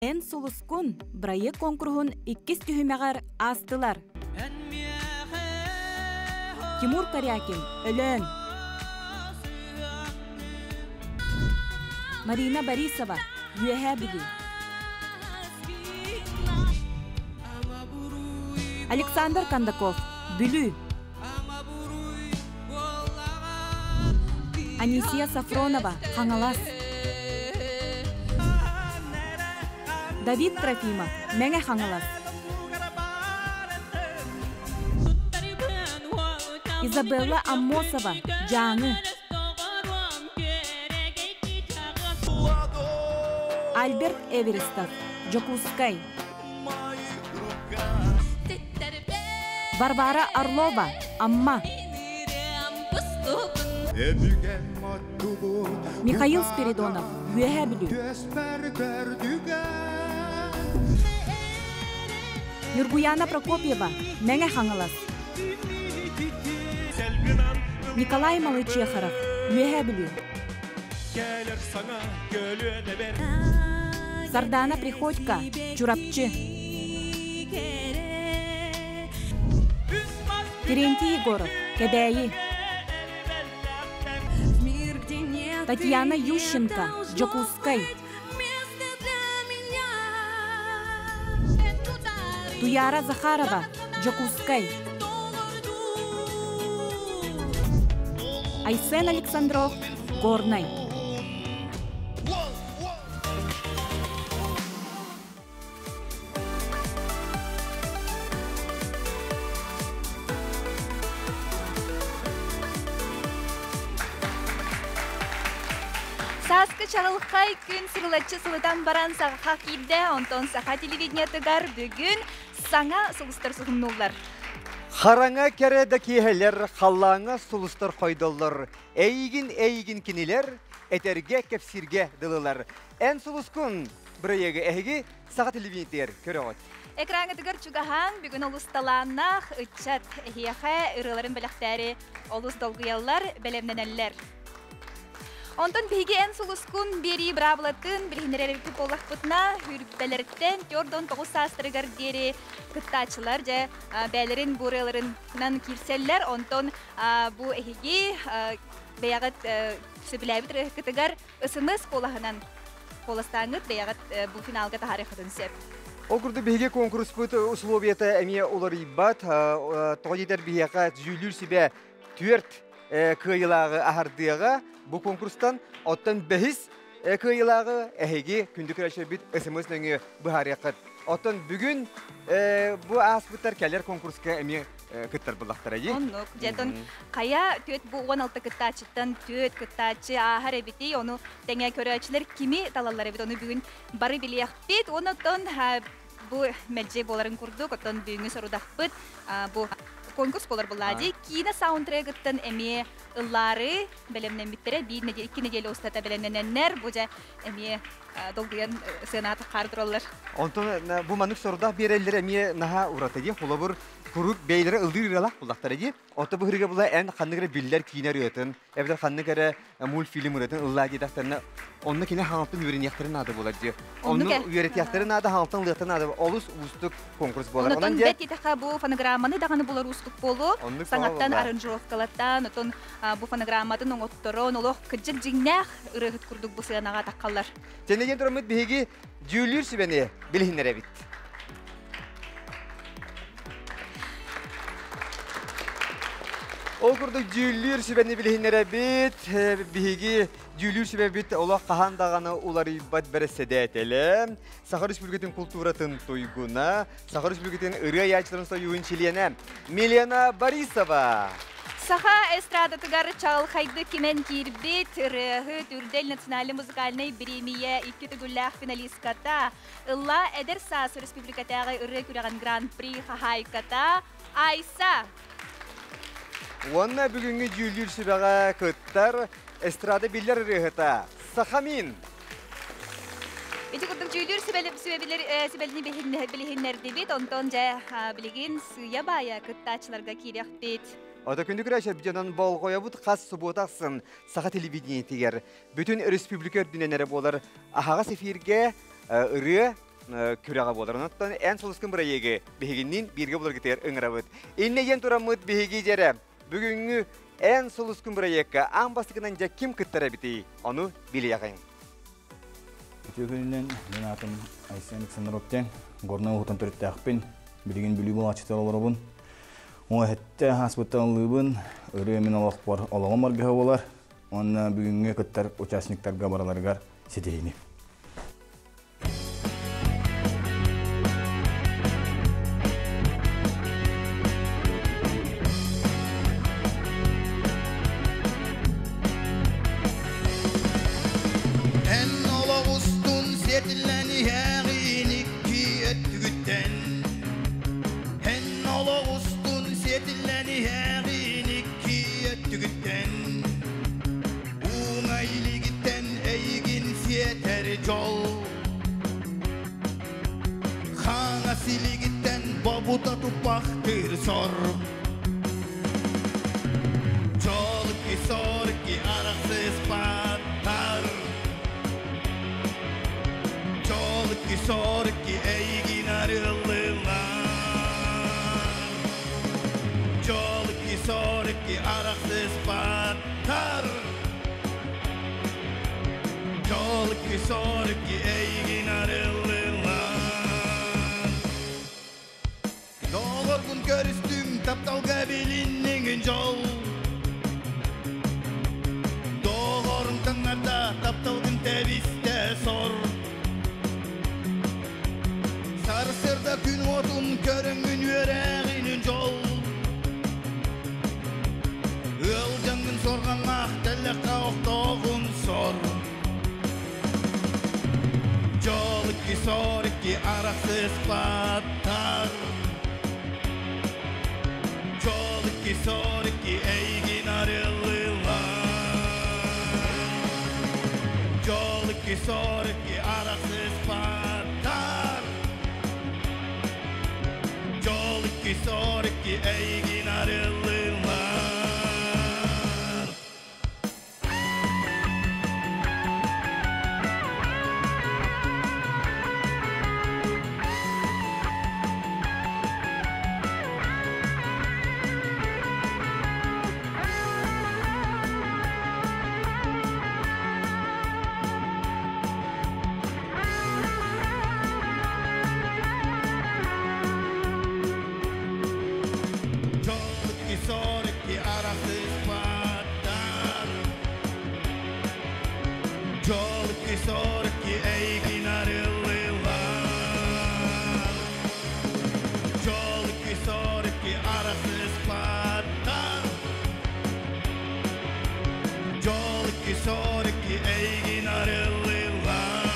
Эн сулускун бырайыак куонкуруһун иккис түһүмэҕэр аастылар. Тимур Корякин, Өлөөн. Марина Борисова, Үөһээ Бүлүү. Александр Кондаков, Бүлүү. Анисия Сафронова, Хаҥалас. Давид Трофимов, Мэҥэ Хаҥалас. Изабелла Аммосова, Дьааҥы. Альберт Эверестов, Дьокуускай. Варвара Орлова, Амма. Михаил Спиридонов, Үөһээ Бүлүү. Ньургуяна Прокопьева, Мэҥэ Хаҥалас. Николай Малычехаров, Үөһээ Бүлүү. Сардаана Приходько, Чурапчы. Терентий Егоров, Кэбээйи. Татьяна Ющенко, Дьокуускай. Туяра Захарова, Дьокуускай. Айсен Александров, Горнай. Сааскы чаҕылхай күн сырылаччы сылытан баран саха киирдэ, онтон саха телевидениетыгар бүгүн саҥа сулустар суһумнуллар. Хараҥа кэрэ да киэһэлэр, халлааҥҥа сулустар хойдоллор. Эйигин, эйигин кинилэр, этэргэ, кэпсииргэ дылылар. Эн сулускун бырайыагы эһиги саха телевидениетигэр көрөҕүт. Экраҥытыгар чугаһаан бүгүн олус талааннаах ыччат эһиэхэ ырыаларын бэлэхтээри олус долгуйаллар, бэлэмнэнэллэр. Онтон биһиги эн сулускун биэрии быраабылатын билиһиннэрэрбит буоллахпытына, үрбэлэриттэн 49 саастарыгар диэри кыттааччылар дьэ бэйэлэрин бу ырыаларынан киирсэллэр. Онтон бу эһиги бэйэҕит сөбүлээбит ырыаһыккытыгар СМС куолаһынан куоластааҥҥыт бэйэҕит бу финалга таһаарыаххытын сөп. Ол курдук биһиги куонкуруспут условията эмиэ уларыйбат. Тоҕо диэтэр биһиэхэ дьүүллүүр сүбэ түөрт кыайыылааҕы аһардыаҕа бу конкурстан. Оттон бэһис кыайыылааҕы эһиги күндү көрөөччүлэрбит СМС нөҥүө быһаарыаххыт. Оттон бүгүн бу ааспыттар кэлэр конкурска эмиэ кыттар буллахтара дии. Оннук. Дьэтон хайа түөт бу 16 кыттааччыттан түөт кыттааччы ааһар эбитий, ону тэҥэ көрөөччүлэр кими талаллар эбит, ону бүгүн бары билиэхпит. Онон бу мэлдьи буоларын курдук, оттон бүгүҥҥү сорудахпыт бу конкурс буолар буллаа дии. Киинэ саундтрегыттан эмиэ ыллаары бэлэмнэммиттэрэ, биир неделя, икки неделя устата бэлэмнэнэннэр, бу дьэ эмиэ долгуйан сыанаата хаар тураллар. Онтон бу маннык сорудах биэрэллэр эмиэ наһаа ураты дии. Холобур, куруук бэйэлэрэ ыллыыр ырыалаах буллахтара дии. Ото бу ырыга була эн ханнык эрэ биллэр киинэ ырыатын, эбэтэр ханнык эрэ мультфильм ырыатын ыллаа диэтэхтэринэ, онно кини хаҥалтан үөрэниэхтэрин наада буолар дии. Онно үөрэтиэхтэрин наада, хаҥалтан ылыахтарын наада. Олус уустук конкурс буолар. Онон бэт диэтэххэ бу фонограмманы даҕаны булар уустук буолуо. Саҥаттан аранжировкалаттан, отон бу фонограмматын оҥотторон, олох кырдьык дьиҥнээх ырыаһыт курдук бу сыанаҕа таххаллар. Тэнигэн тураммыт биһиги дьүүллүүр сүбэни билиһиннэрэбит. Ол курдук дьүүллүүр сүбэни билиһиннэрэбит. Биһиги дьүүллүүр сүбэбит олох хаһан даҕаны уларыйбат бэрэссэдээтэлэ, Саха Республикатын култууратын туйгуна, Саха Республикатын ырыа айааччыларын союһун чилиэнэ Милена Борисова. Саха эстрадатыгар чаҕылхайдык кимэн киирбит ырыаһыт Үрдэл национальнай музыкальнай бириэмийэ икки төгүллээх финалистката, Ылла эдэр саас республикатааҕы ырыа күрэҕин гран-при хаһаайката Айса. Уонна бүгүҥҥү дьүүллүүр сүбэҕэ кыттар эстрада биллэр ырыаһыта Сахамин. Ити курдук дьүүллүүр сүбэлини билиһиннэрдибит, онтон дьэ билигин сыыйа-баайа кыттааччыларга киириэхпит. Ото күндү күрээччилэр дьонон болҕойобут хас субуота ахсын саха телевидениетигэр бүтүн республика үрдүнэн эрэ буолар аһаҕас эфиргэ ырыа күрэҕэ буолар. Онон эн сулускун бырайыагы биһигинниин бииргэ буларгытыгар ыҥырабыт. Иннэ диэн тураммыт биһиги дьэрэ бүгүҥҥү эн сулускун бырайыакка аан бастакынан дьэ ким кыттар эбитий? Ону билиэҕиҥ. Үтүө күнүнэн, мин аатым Айсен Александров диэн, Горнай улуутун төрүттээхпин, билигин Бүлүү Балааччытыгар олоробун. Уҥа ааспыттан ыллыыбын, ырыа мин олохпор олоҕум аргыһа буолар уонна бүгүҥҥү кыттар участниктарга барыларыгар ситиһиини. Эн олох устун сиэтиллэн иһэҕин икки өттүгүттэн Эн олох устун сиэтиллэн иһэҕин икки өттүгүттэн Ууҥа илигиттэн эйигин сиэтэр дьол Хаҥас илигиттэн бобута туппахтыыр сор Дьолки сорки арахсыспаттар Дьолки сорки эйигин арыллылар Дьолки сорки арахсыспаттар Дьолки сорки эйигин арыллылар Доҕоргун көрүстүм, тапталга билинниҥин дьол. Доҕорум таҥнарда, тапталгын тэбистэ сор. Сарсыарда күн уотун көрөҥҥүн үөрэҕинин дьол. Ыалдьаҥҥын сорҕаҥҥаах тэллэххэ охтоҕун сор. Дьолки сорки арахсыспаттар Дьолки сорки эйигин арыллылар Дьолки сорки арахсыспаттар Дьолки сорки эйигин арыллылар Дьолки сорки арахсыспаттар Дьолки сорки эйигин арыллылар Дьолки сорки арахсыспаттар Дьолки сорки эйигин арыллылар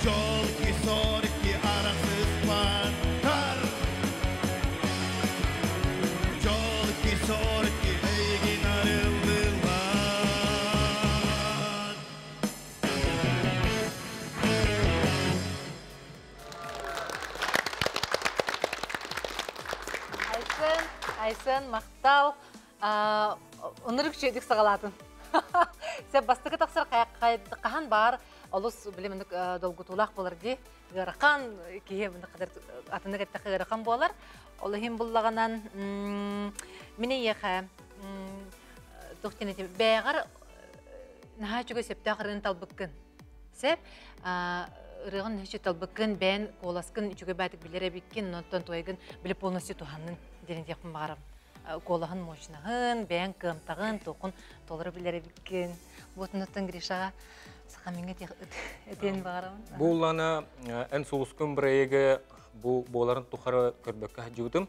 Дьолки сорки арахсыспаттар Дьолки сорки эйигин арыллылар Айсен, Айсен, махтал. Ынырык үчүгэйдик саҕалаатын. Сэ бастакы тахсар хаһан баар олус билим долгутуулаах буолар дии. Ыарахан киһи атыннык эттэххэ ыарахан буолар. Ол иһин буллаҕынан мин эйиэхэ туох диэн этим бэйэҕэр наһаа үчүгэй сөптөөх ырыаны талбыккын. Сөп ырыаҕын үчүгэй талбыккын, бэйэн куоласкын үчүгэй баатык билэр эбиккин, онтон туойгын били полностью туһаннын диэн этиэхпин баҕарабын. Куолаһын мощнаһын, бэйэҥ кыамтаҕын, туоххун толору билэр эбиккин. Буотунуттан Гришаҕа сахамиҥҥа этиэн баҕарабын. Бу уллана эн сулускун проегы бу буоларын тухары көрбөккө сылдьыбытым.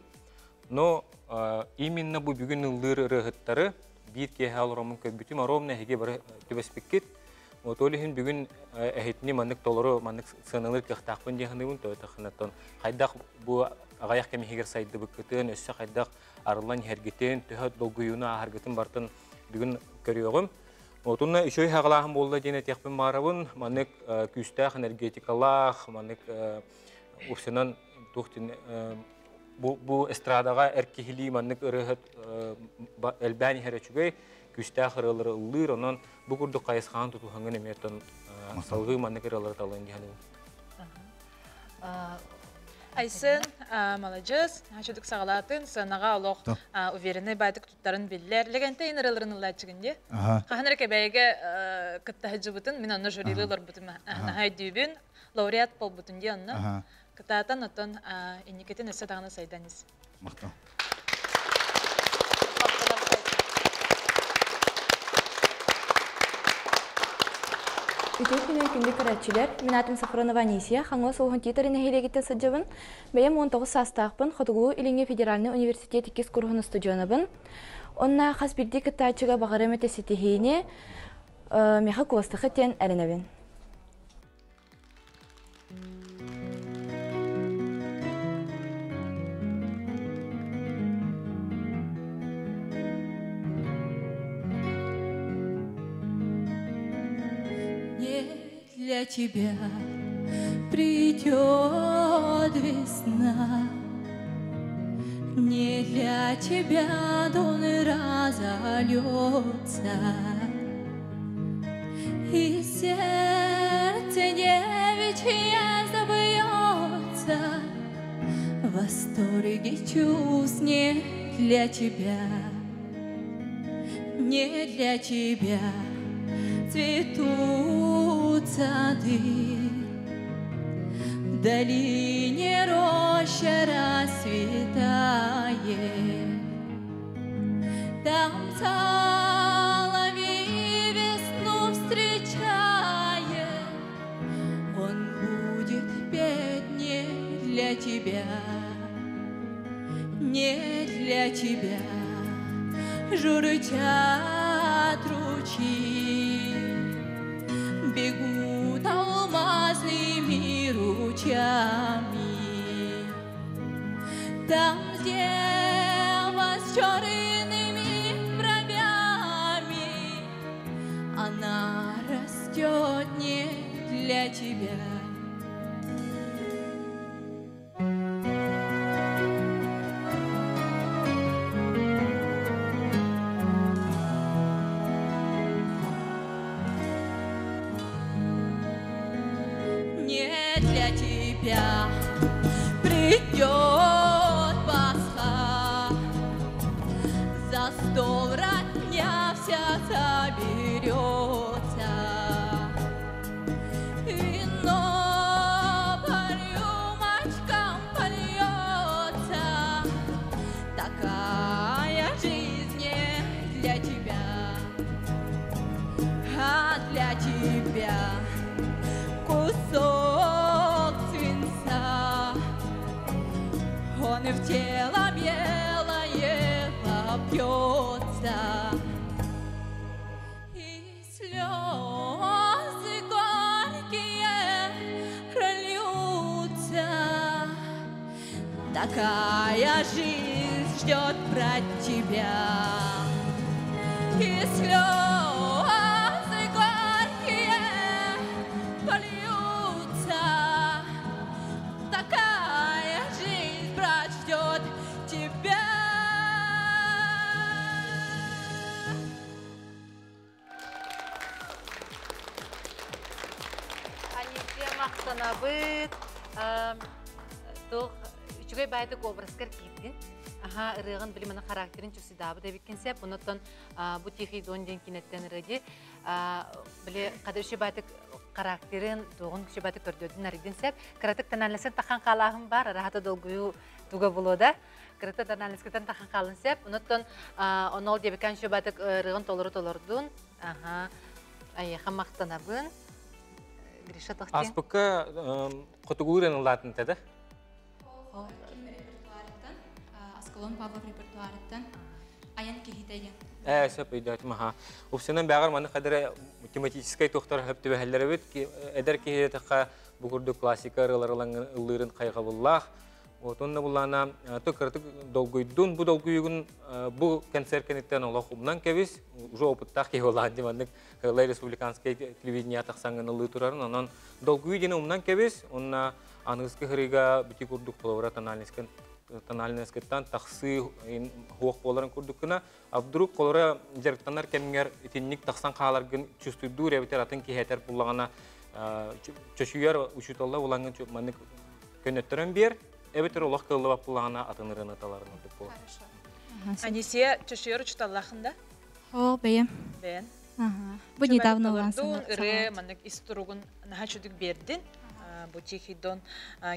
Но именно бу бүгүн ыллыыр ырыаһыттары биир киэһэ олороммун көрбүтүм, ровно эһиги бары түбэспиккит. Вот ол иһин бүгүн эһитини маннык толору маннык сыаналыыр кыахтаахпын дии саныыбын. Тойтахынаттан хайдах бу аҕыйах кэм иһигэр сайдыбыккытын, өссө хайдах арыллан иһэргитин, төһө долгуйууну ааһаргытын бартын бүгүн көрүөҕүм. Отунна үчүгэй хаҕалааһын буолла диэн этиэхпин баарабын. Маннык күүстээх энергетикалаах, маннык упсанан туох бу, бу эстрадаҕа эр киһилии маннык ырыаһыт элбээн иһэр үчүгэй, күүстээх ырыалары ыллыыр. Онон бу курдук хайысхаҕын тутуһаҥҥын эмиэ оттон Салгыы маннык ырыалары талыан дии саныыбын. Айсен маладьыас, хачыдык саҕалаатын, сыанаҕа олох уверенный баайтык туттарын биллэр. Лэгэнтэй ырыаларын ыллааччыгын дии. Хаһан эрэ Кэбээйигэ кытта сылдьыбытын, мин онно жюрилыы олорбутум, наһаа өйдүүбүн. Лауреат буолбутун дии онно. Кытаатан оттон инникитин өссө даҕаны сайдан ис. Махтал. Үтүө күнүн күндү көрөөччүлэр, мин аатым Сафронова Анисия, Хаҥалас улууһун Тиитэрин нэһилиэгиттэн сылдьабын. Бэйэм 19 саастаахпын, Хотугулуу Илиҥҥи федеральнай университет иккис куруһун устудьуонабын. Онно хас биирдии кыттааччыга баҕарыам этэ ситиһиини, миэхэ куостахы диэн эрэнэбин. Не для тебя придет весна, Не для тебя дон разольется, И сердце девичье забьется В восторге чувств не для тебя, не для тебя цветут сады. В долине роща расцветает, Там соловей весну встречает, Он будет петь не для тебя, не для тебя. Журчат ручьи, бегут алмазными ручьями. Там дева с черными бровями, она растет не для тебя. Не для тебя придет Пасха, за стол родня вся соберется, вино по рюмочкам польется. Такая жизнь не для тебя, а для тебя кусок свинца. Он и в тело белое вопьется, и слезы горькие прольются. Такая жизнь ждет брат тебя, и слезы горькие польются. Такая жизнь, брат, ждет тебя. Анисия махтанабыт. Туох үчүгэй баайдык образкар киирдин. Аха, ырыаҕын били мана характерын чувсудаабыт эбиккин сеп. Онуттан бу Тихий Дон диэн кинеттен ырыа били хада үчүгэй баайдык характерын туоҕун үчүгэй баайдык көрдөрдүн арыйдын сеп. Кыратык тональностын тахан хаалааһын бар, араһата долгуйуу туга булуода. Кыратык тональносткытан тахан хаалын сеп. Онуттан онол диэбиккэн үчүгэй баайдык ырыаҕын толору толордун. Аха, айыха махтанабын. Гриша тохтин. Аспыкка хотугуурен ыллаатын теде. Репертуарыттан, Аскалон Павлов репертуарыттан Аян киһитэ диэн. Ээ, сөп өйдөөтүм аха. Упсанан бэҕэр маны хадара тематическай туохтар хөп түбэһэллэр эбит. Эдэр киһи тэхэ бу курдук классика ырыалар ыллыырын хайҕабыллаах. Вот онно буллаана кыратык долгуйдун, бу долгуйугун бу концерт кэнниттэн олох умнан кэбис, уже опыттаах киһи буолаан дии маннык Лай республиканскай телевидение тахсаҥҥын ыллыы турарын, онон долгуйуу диэни умнан кэбис, онно аныгыскы хырыыга бити курдук холобура тональносткыттан тахсыы хуох буоларын курдук гына, а вдруг холобура дьарыктанар кэмҥэр итинник тахсан хааларгын чувствуйдуур эбитэр атын киһи этэр буллаҕына Чөчүйэр учууталла улаңын маннык көнөттөрөн бер, эбэтэр олох кыллыбап булаҕына атын ырыаны таларын ордук буолар. Анисия чөчүйэр учууталлаахын да? О, бэйэм. Бэйэн. Бу недавно улаан Ыры маннык ис туругун наһаа чүдүк бердин. Бу Тихий Дон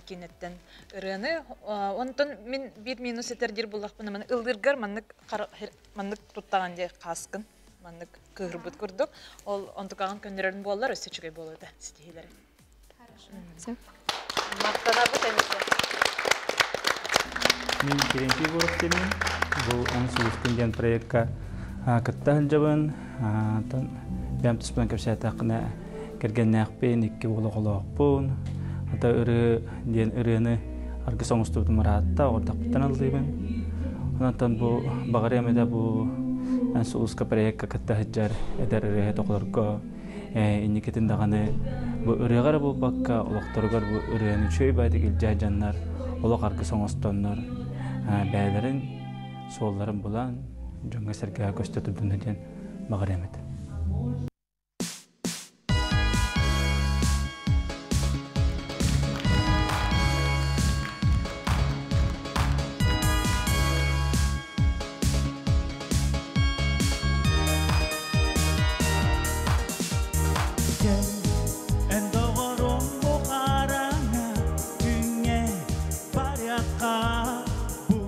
кинеттен ырыаны. Онтон мин бир минус этер дир буллахпына маны ылдыргар маннык маннык туттаҕан дии хааскын маннык кыһырбыт курдук. Ол онтукаҕын көннөрөрүн буоллар өссө үчүгэй буолуо этэ ситиһиилэри. Сөп. Мактанабыт эмиэ. Мин Терентий Егоров диэммин. Бу Эн сулускун диэн проекка кытта сылдьабын. Бэйэм туспунан кэпсээтэххинэ кэргэннээхпин, икки уол оҕолоохпун. Ата ырыы диэн ырыаны аргыс оҥостубутум ыраатта, оҕордохпуттан ыллыыбын. Онтон бу баҕарыам этэ бу Эн сулуска проекка кытта сылдьар эдэр ырыаһыт оҕолорго инникитин даҕаны бу ырыаҕа эрэ буолбакка олохторугар бу ырыаны үчүгэй баайдык илдьэ сылдьаннар олох аргыс оҥостоннор бэйэлэрин суолларын булан дьоҥҥо-сэргэҕэ көстө турдунна диэн баҕарыам этэ. Эн доҕорум бу хараҥа күҥҥэ барыахха бу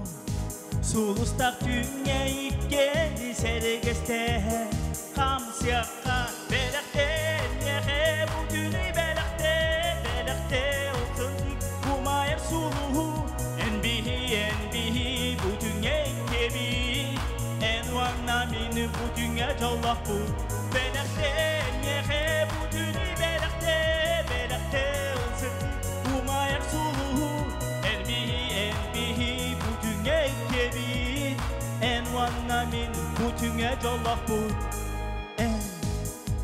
сулустах түүҥҥэ иккиэни сэргэстэһэ хамсыахха бэлэхтэниэхэ бу түүнү бэлэхтэ бэлэхтэ ол сырдык умайар сулуһу эн биһи эн биһи бу түүҥҥэ иккиэби эн уонна мин бу түүҥҥэ дьоллоохпут бэлэхтэниэхэ бу түүнү бэлэхтэ бэлэхтэ ол сырдык умайар сулуһу эн биһи эн биһи бу түүҥҥэ иккиэби эн уонна мин бу түүҥҥэ дьоллоохпут эн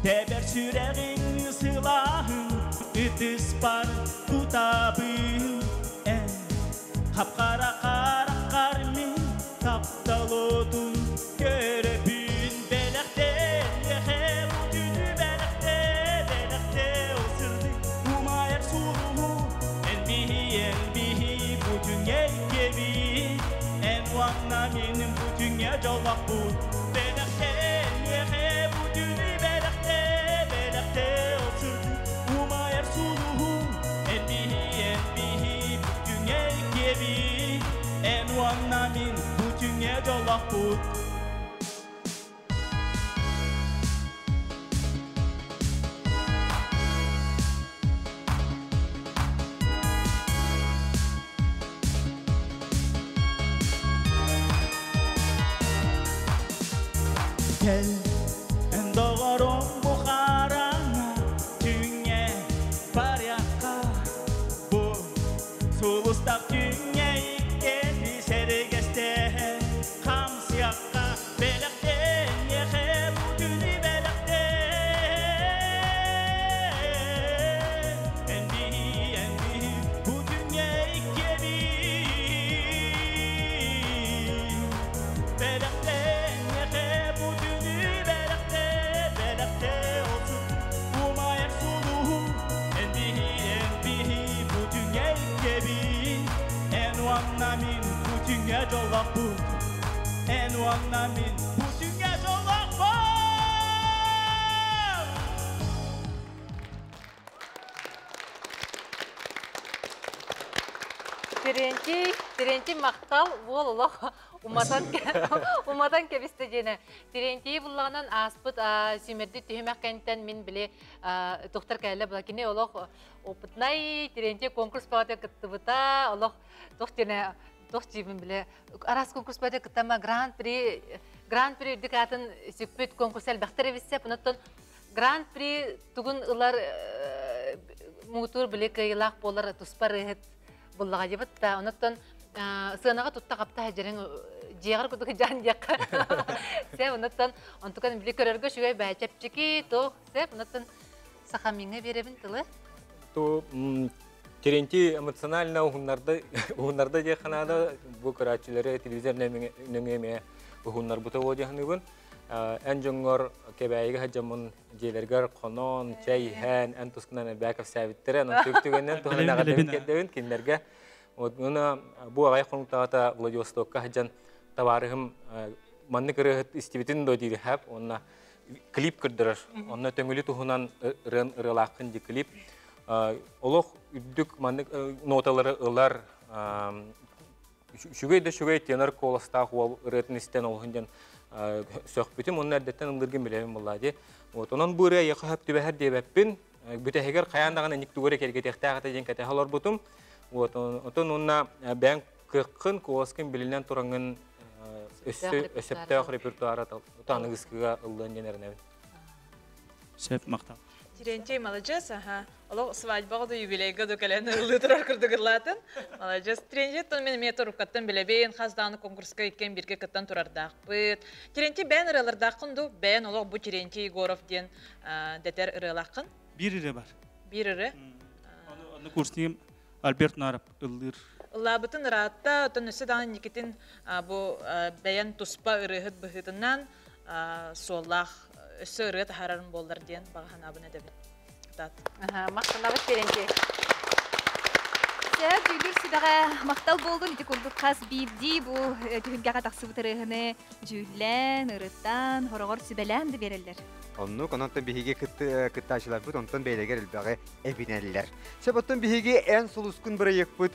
тэбэр сүрэҕиҥ сылааһын ытыспар тутабын эн хап-хара хараххар мин таптал отун көрөбүн бэлэхтэниэхэ бу түүнү бэлэхтэ бэлэхтэ ол сырдык умайар сулуһу эн биһи эн биһи бу түүҥҥэ иккиэби эн уонна мин бу түүҥҥэ дьоллоохпут бэлэхтэниэхэ бу түүнү бэлэхтэ бэлэхтэ ол сырдык умайар сулуһу эн биһи эн биһи бу түүҥҥэ иккиэби эн уонна мин бу түүҥҥэ дьоллоохпут. Кэл, эн доҕорум бу хараҥа түүҥҥэ барыахха бу сулустах түүҥҥэ иккиэни сэргэстэһэ хамсыахха бэлэхтэниэхэ бу түүнү бэлэхтэ эн биһи эн биһи бу түүҥҥэ иккиэби бэлэхтэниэхэ бу түүнү бэлэхтэ бэлэхтэ ол умайар сулуһу эн биһи эн биһи бу түүҥҥэ иккиэби эн уонна мин бу түүҥҥэ дьоллоохпут эн уонна мин бу түүҥҥэ дьоллоохпут. Терентий, Терентий махтал буол олох уматан уматан кэбистэ диэнэ. Терентий буллаҕынан ааспыт сүүмэрдик түһүмэх кэнниттэн мин били тухтар кэллэ була кини олох опытнай Терентий конкурс баҕата кыттыбыта олох туох диэнэ туох диибин биле араас конкурс баҕата кыттама гран-при гран-при үрдүк аатын сүкпүт конкурс элбэхтэр эбиссэ онуттан гран-при тугун ылар муҥутуур били кыайыылаах буолар туспа ырыаһыт буллаҕа дьыбыт да онуттан сыанаҕа тутта хапта сылдьарыҥ дьиэҕэр курдук дьаан диэххэ сэ онуттан онтукан били көрөргө үчүгэй бээ чэпчэки туох сеп онуттан сахамиҥҥа биэрэбин тылы. Ту Терентий эмоционально уһуннарда уһуннарда диэххэ наада бу көрөөччүлэри телевизор нөҥүө эмиэ уһуннарбыта буо диэханыбын. Эн дьоҥҥор Кэбээйигэ сылдьаммын дьиэлэргэр хонон, чэй иһэн, эн тускунан элбэх кэпсээбиттэрэ. Онон түгэнинэн туһанан эҕэрдэбин тиэрдэбин кинилэргэ. Вот уонна бу аҕай хонуктаҕата Владивостокка сылдьан табаарыһым маннык ырыаһыт истибитин до диир хэп уонна клип көрдөрөр. Онно төҥүлү туһунан ырыан ырыалааххын ди клип. Олох үрдүк маннык ноталары ылар үчүгэй да үчүгэй тенор куоластаах уол ырыатын истэн олуһун диэн сөхпүтүм уонна эрдэттэн ыллыыргын билэбин буоллаа дии. Вот онон бу ырыа эйиэхэ сөп түбэһэр диэбэппин. Бүтэһигэр хайаан даҕаны инник тугу эрэ кэргэтиэхтээх этэ диэн кэтэһэ олорбутум. Вот онтон уонна бэйэҥ кыаххын, куоласкын билинэн тураҥҥын өссө сөптөөх репертуара аныгыскыга ыллыан диэн эрэнэбин. Сөп, махтал. Терентий маладьыас, аха. Олох свадьбаҕа да юбилейга да кэлэн ыллыы турар курдук ыллаатын. Маладьыас. Терентий тон мен эмиэ торуккаттан билэбин, хас даҕаны конкурска иккиэн бииргэ кыттан турардаахпыт. Терентий бэйэн ырыалардааххын дуу? Бэйэн олох бу Терентий Егоров диэн дэтэр ырыалааххын? Биир ырыа бар. Биир ырыа? Ону курсниим Альберт Наров ыллыыр. Ыллаабытын ыраатта, оттон өссө даҕаны инникитин бу бэйэн туспа ырыаһыт быһыытынан суоллаах өссө ырыа таһаарарым буоллар диэн баҕа санаабын этэбин. Кытаат. Махтанабыт Терентий. Сөп, дьүүллүүр сүбэҕэ махтал буоллун. Ити курдук хас биирдии бу түһүлгэҕэ тахсыбыт ырыаһыны дьүүллээн, ырыттан, хороҕор сүбэлээн да биэрэллэр. Оннук, онон биһиги кыттааччыларбыт онтон бэйэлэригэр элбэҕи эбинэллэр. Сөп, оттон биһиги Эн сулускун бырайыакпыт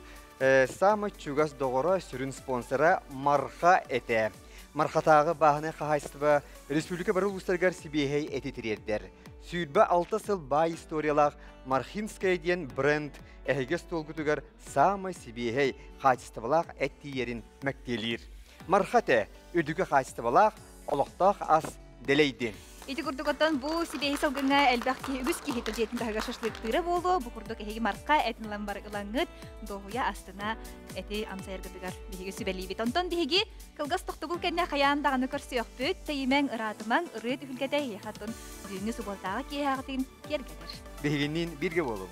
самый чугас доҕоро, сүрүн спонсора Марха этэ. Мархатааҕы бааһынай хаһаайыстыба республика бары улуустарыгар сибиэһэй эти тириэрдэр. 26 сыл баай историялаах Мархинская диэн бренд эһиги остуолгутугар саамай сибиэһэй, хаачыстыбалаах эт тиийэрин мэктиэлиир. Марха этэ үрдүкү хаачыстыбалаах, олохтоох ас дэлэйдин. Ити курдук оттон бу сибиэһи салгыҥҥа элбэх киһи, үгүс киһи дьиэтин таһыгар шашлыктыыра буолуо. Бу курдук эһиги марха этин ылан бар ылаҥҥыт, дуоһуйа астына эти амсайаргытыгар биһиги сүбэлиибит. Онтон биһиги кылгас тохтобул кэннэ хайаан даҕаны көрсүөхпүт, тэйимэҥ, ыраатымаҥ, ырыа түһүлгэтэ эһиэхэ оттон бүгүҥҥү субуотааҕы киэһээҕитин киэргэтэр. Биһигинниин бииргэ буолуҥ.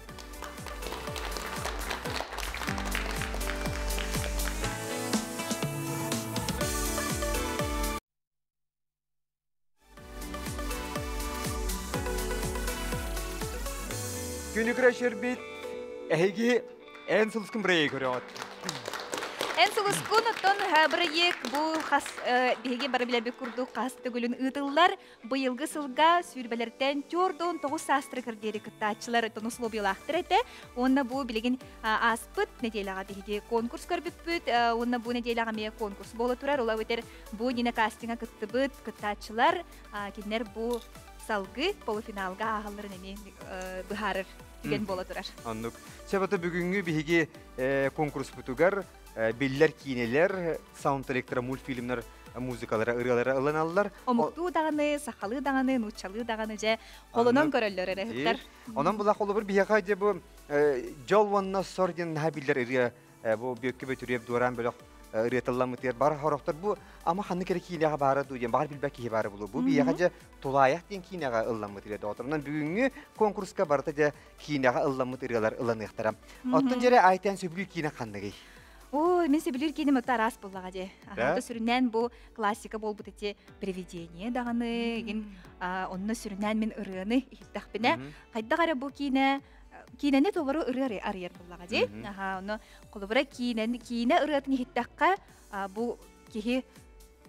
Күнү көрөшөрбүт эһиги эн сулускун бырайыак көрөҕүт. Эн сулускун оттон бырайыак бу хас биһиги бары билэрбит курдук хас төгүлүн ыытыллар. Быйылгы сылга сүүрбэлэртэн 49 саастарыгар диэри кыттааччылар оттон условиялаахтар этэ. Уонна бу билигин ааспыт нэдиэлэҕэ биһиги конкурс көрбүппүт. Уонна бу нэдиэлэҕэ эмиэ конкурс буола турар. Ол эбэтэр Бу Нина кастинга кыттыбыт кыттааччылар кинилэр бу салгыы полуфиналга ааһалларын эмиэ быһаарар түгэн буола турар. Оннук. Сөп бүгүҥҥү биһиги конкурспутугар биллэр киинэлэр, саундтректара, мультфильмнар музыкалара, ырыалара ылыналлар. Омуктуу даҕаны, сахалыы даҕаны, нууччалыы даҕаны дьэ холонон көрөллөр эрэ. Онон була холобур биһиэхэ дьэ бу дьол уонна сор диэн наһаа биллэр ырыа бу Бүөккэ Бөтүрүөп Дуораан бөлөх ырыатылламмытыгар бар хорохтор бу ама ханнык эрэ киинэҕэ баара дуу диэн баҕар билбэт киһи баара булу. Бу биһиэхэ дьэ Тулаайах диэн киинэҕэ ылламмыт ырыа доҕотторунан бүгүҥҥү конкурска барыта дьэ киинэҕэ ылламмыт ырыалар ылланыахтара. Оттон дьэрэ Айтан сөбүлүүр киинэ ханныгый? Ой, мен сөбүлүүр киинэм отто араас буоллаҕа дии. Аһаата сүрүннээн бу классика буолбут ити привидение даҕаны, игин онно сүрүннээн мин ырыаны иһиттэхпинэ, хайдах эрэ бу киинэ киинэни толору ырыа арыйар буоллаҕа дии. Аха, ону холобура киинэни киинэ ырыатын иһиттэххэ бу киһи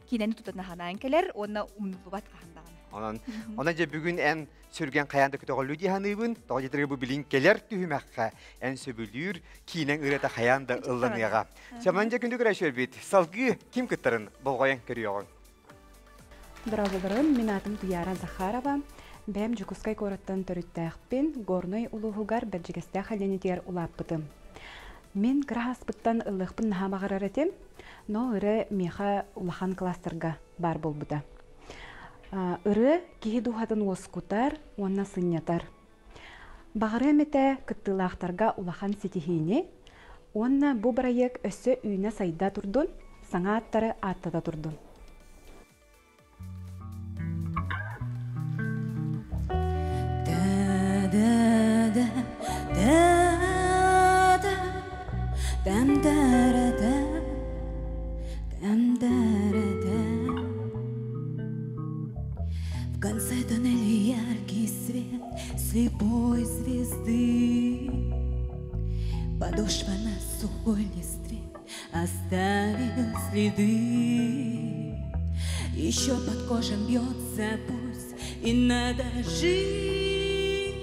киинэни тутан аһанаан кэлэр уонна умнуллубат хаһан даҕаны. Онон, онон дьэ бүгүн эн сүргэн хайаан да көтөҕөллүү дии саныыбын. Тоҕо диэтэргэ бу билин кэлэр түһүмэххэ эн сөбүлүүр киинэҥ ырыата хайаан да ылланыаҕа. Сэмэн дьэ күндү көрөөччүлэрбит, салгыы ким кыттарын болҕойон көрүөҕүҥ. Дорооболорун, мин аатым Туяра Захарова. Бэйэм Дьокуускай куораттан төрүттээхпин, Горнай улууһугар Бэрдьигэстээх Элиэнитигэр улааппытым. Мин кыра ааспыттан ыллыахпын наһаа баҕарар этим, но ырыа миэхэ улахан кластерга баар буолбута. Ырыа киһи дууһатын уоскутар уонна сынньатар. Баҕарыам этэ кыттыылаахтарга улахан ситиһиини уонна бу бырайыак өссө үүнэ-сайда турдун, саҥа ааттары ааттата турдун. Подошва на сухой листве оставил следы. Еще под кожей бьется пульс, и надо жить.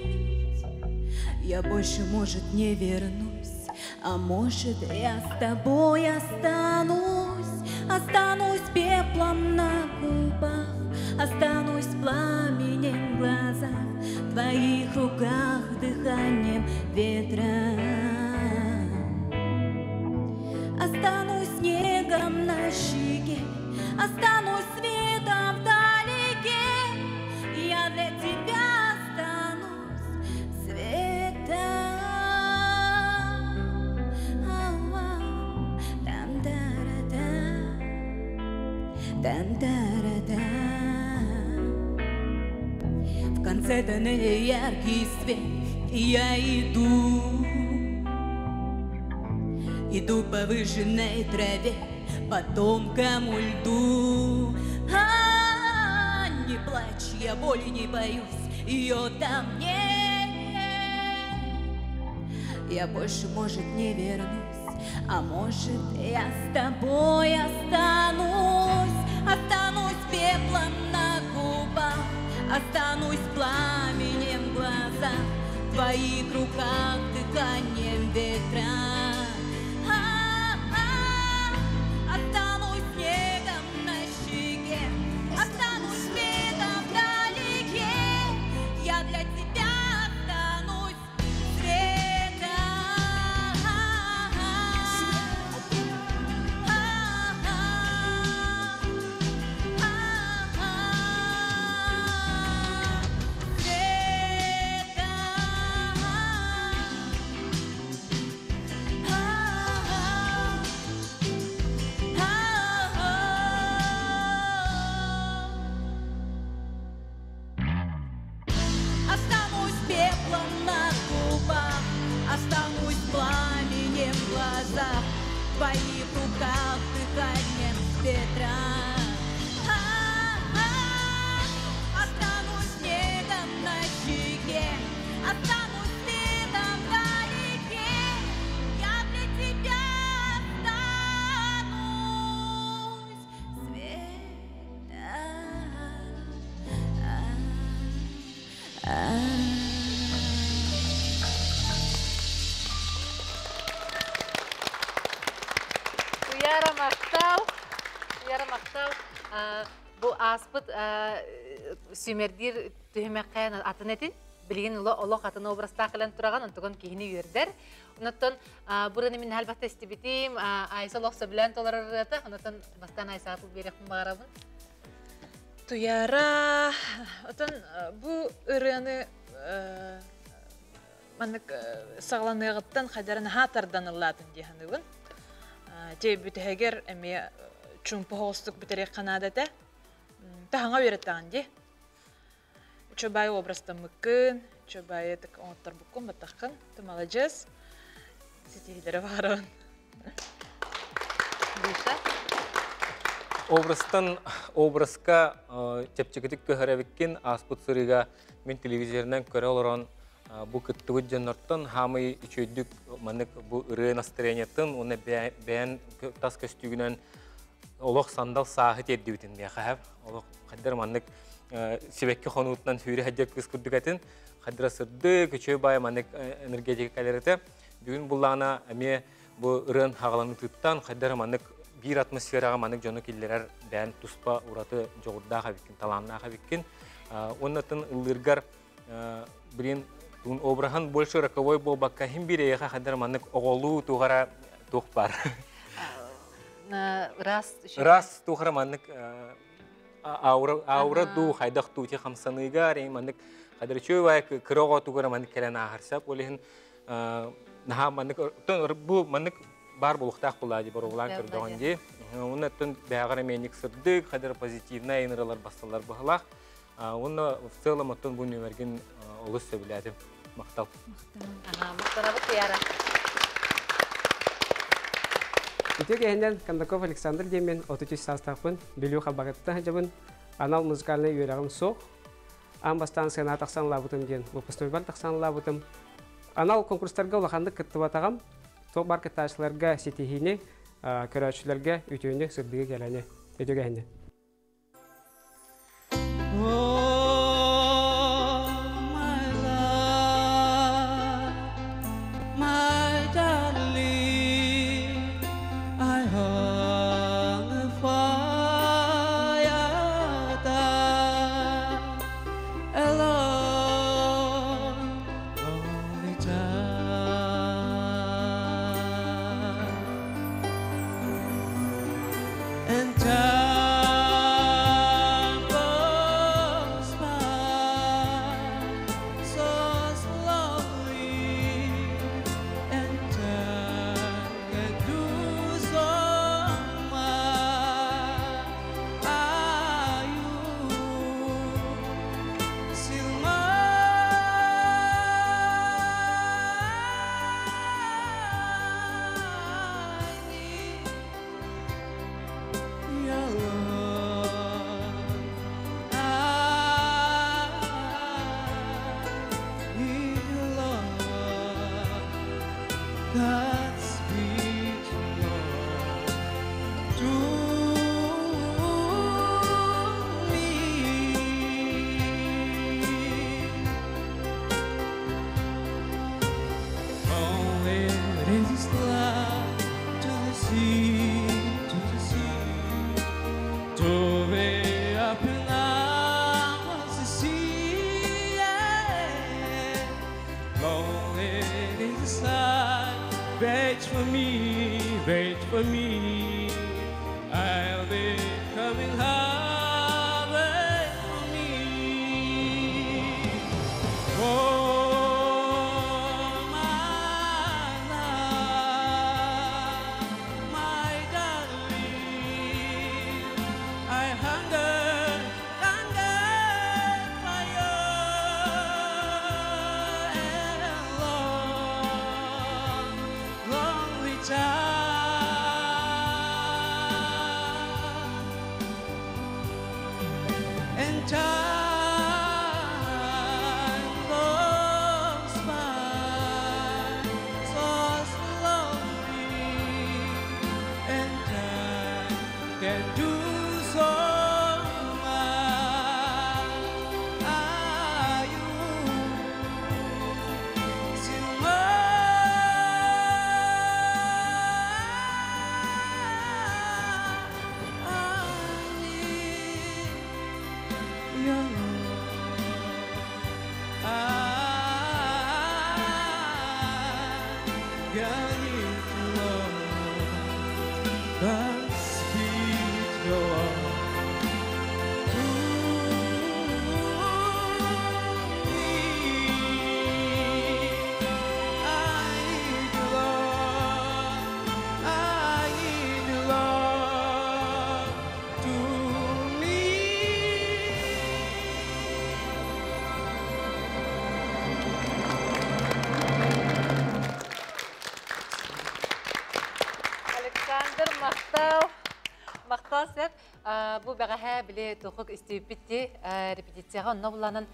Я больше, может, не вернусь, а может, я с тобой останусь. Останусь пеплом на губах, останусь пламенем в глазах, в твоих руках дыханием ветра. Останусь снегом на щеке, останусь светом вдалеке. Я для тебя останусь светом. Там-да-ра-да, там-да-ра-да. В конце тоннеля яркий свет, и я иду. Иду по выжженной траве, по тонкому льду. А, не плачь, я боли не боюсь, ее там нет. Я больше, может, не вернусь, а может, я с тобой останусь. Останусь пеплом на губах, останусь пламенем в глазах, в твоих руках дыханием ветра. Останусь снегом на щеке, останусь светом вдалеке. Я для тебя останусь светом. Останусь пеплом на губах, останусь пламенем в глазах, в твоих руках дыханием ветра. Останусь снегом на щеке, останусь светом вдалеке. Я для тебя останусь светом. Туяра махтал, Туяра махтал. Бу ааспыт сүүмэрдиир түһүмэххэ атын этин. Билигин олох атын образтаах кэлэн тураҕын, онтугун киһини үөрдэр. Онтон бураны мин халбатта истибитим, Айса олох сөбүлээн толорор ырыата. Онтон бастаан Айсаҕа тыл биэриэхпин баҕарабын. Туяра, отон бу ырыаны маннык саҕаланыаҕыттан хайдарын наһаа тардан ыллаатын дии саныыбын. Те бүтэһигэр эмиэ чуумпу соҕустук бүтэриэххэ наада этэ. Таһаҥа үөрэттэҕин дии. Үчүгэй образтаммыккын, үчүгэй оҥотторбуккун, баттаххын. Ты маладьыас. Ситиһиилэри баҕарабын. Душа? Образтан образка чэпчэкитик көһөрөбиккин. Ааспыт сырыыга мин телевизорынан көрө олорон бу кыттыбыт дьоннортон хаамый үчүөйдүк маннык бу ырыа настроениетын уонна бэйэн тас көстүүгүнэн олох сандал сааһы тиэрдибитин миэхэ олох хайдар маннык сибэкки хонуутунан сүүрэ сылдьар кыыс курдук этин хайдара сырдык үчүгэй баай маннык энергетика кэлэр. Бүгүн буллаана эмиэ бу ырыан хаҕаланытыттан хайдара маннык биир атмосфераҕа маннык дьону киллэрэр бэйэн туспа ураты дьоҕурдаах эбиккин, талааннаах эбиккин. Уоннатын ыллыыргар блин туун обраһын больше роковой буолбакка хим биир эйиэхэ хайдара маннык оҕолуу туохара туох бар. Ыраас. Ыраас туохара маннык аура аура дуу хайдах дуу ти хамсаныыга маннык хайдара чүөй кыра оҕо тугара маннык кэлэн ааһарсап. Ол иһин наһаа маннык бу маннык бар булуктаах булаа ди боругулаан көрдөҕүн ди. Уонна бэҕэр эмиэник сырдык хайдара позитивная ыныралар басталар быһалаах. Уонна в целом оттон бу нүмергин олус сөбүлээтим. Махтал. Махтанабыт, Туяра. Үтүө киһинэн, Кондаков Александр диэммин, 33 саастаахпын, Бүлүү Халбагыттан сылдьабын, анал музыкальнай үөрэҕим суох. Аан бастаан сыанаҕа тахсан ылаабытым диэн, выпускнойбар тахсан ылаабытым. Анал конкурстарга улаханнык кыттыбатаҕым. Туох бар кыттааччыларга ситиһиини, көрөөччүлэргэ үтүөнү, сырдыгы кэлэни. Үтүгэһини. My darling, I hunger for your touch alone, lonely time. And time goes by so slowly, and time can do so much. Are you still mine? Your love, I need your love, Godspeed love to me. Only it is love to the sea, to the sea. To be up in arms to see, yeah. Lonely is the sun. Wait for me, wait for me. I'll be coming home. Wait for me. Oh, my love, my darling, I hunger, hunger for you and long, lonely time. And time goes by so slowly, and time can do so much. Are you still mine? I need your love. I got need your love. Godspeed your love to me. I need your love. I need your love to me. Александр махтал. Махтал сеп. Бу бәғәһә биле тухук истиппитти репетицияға онно буланын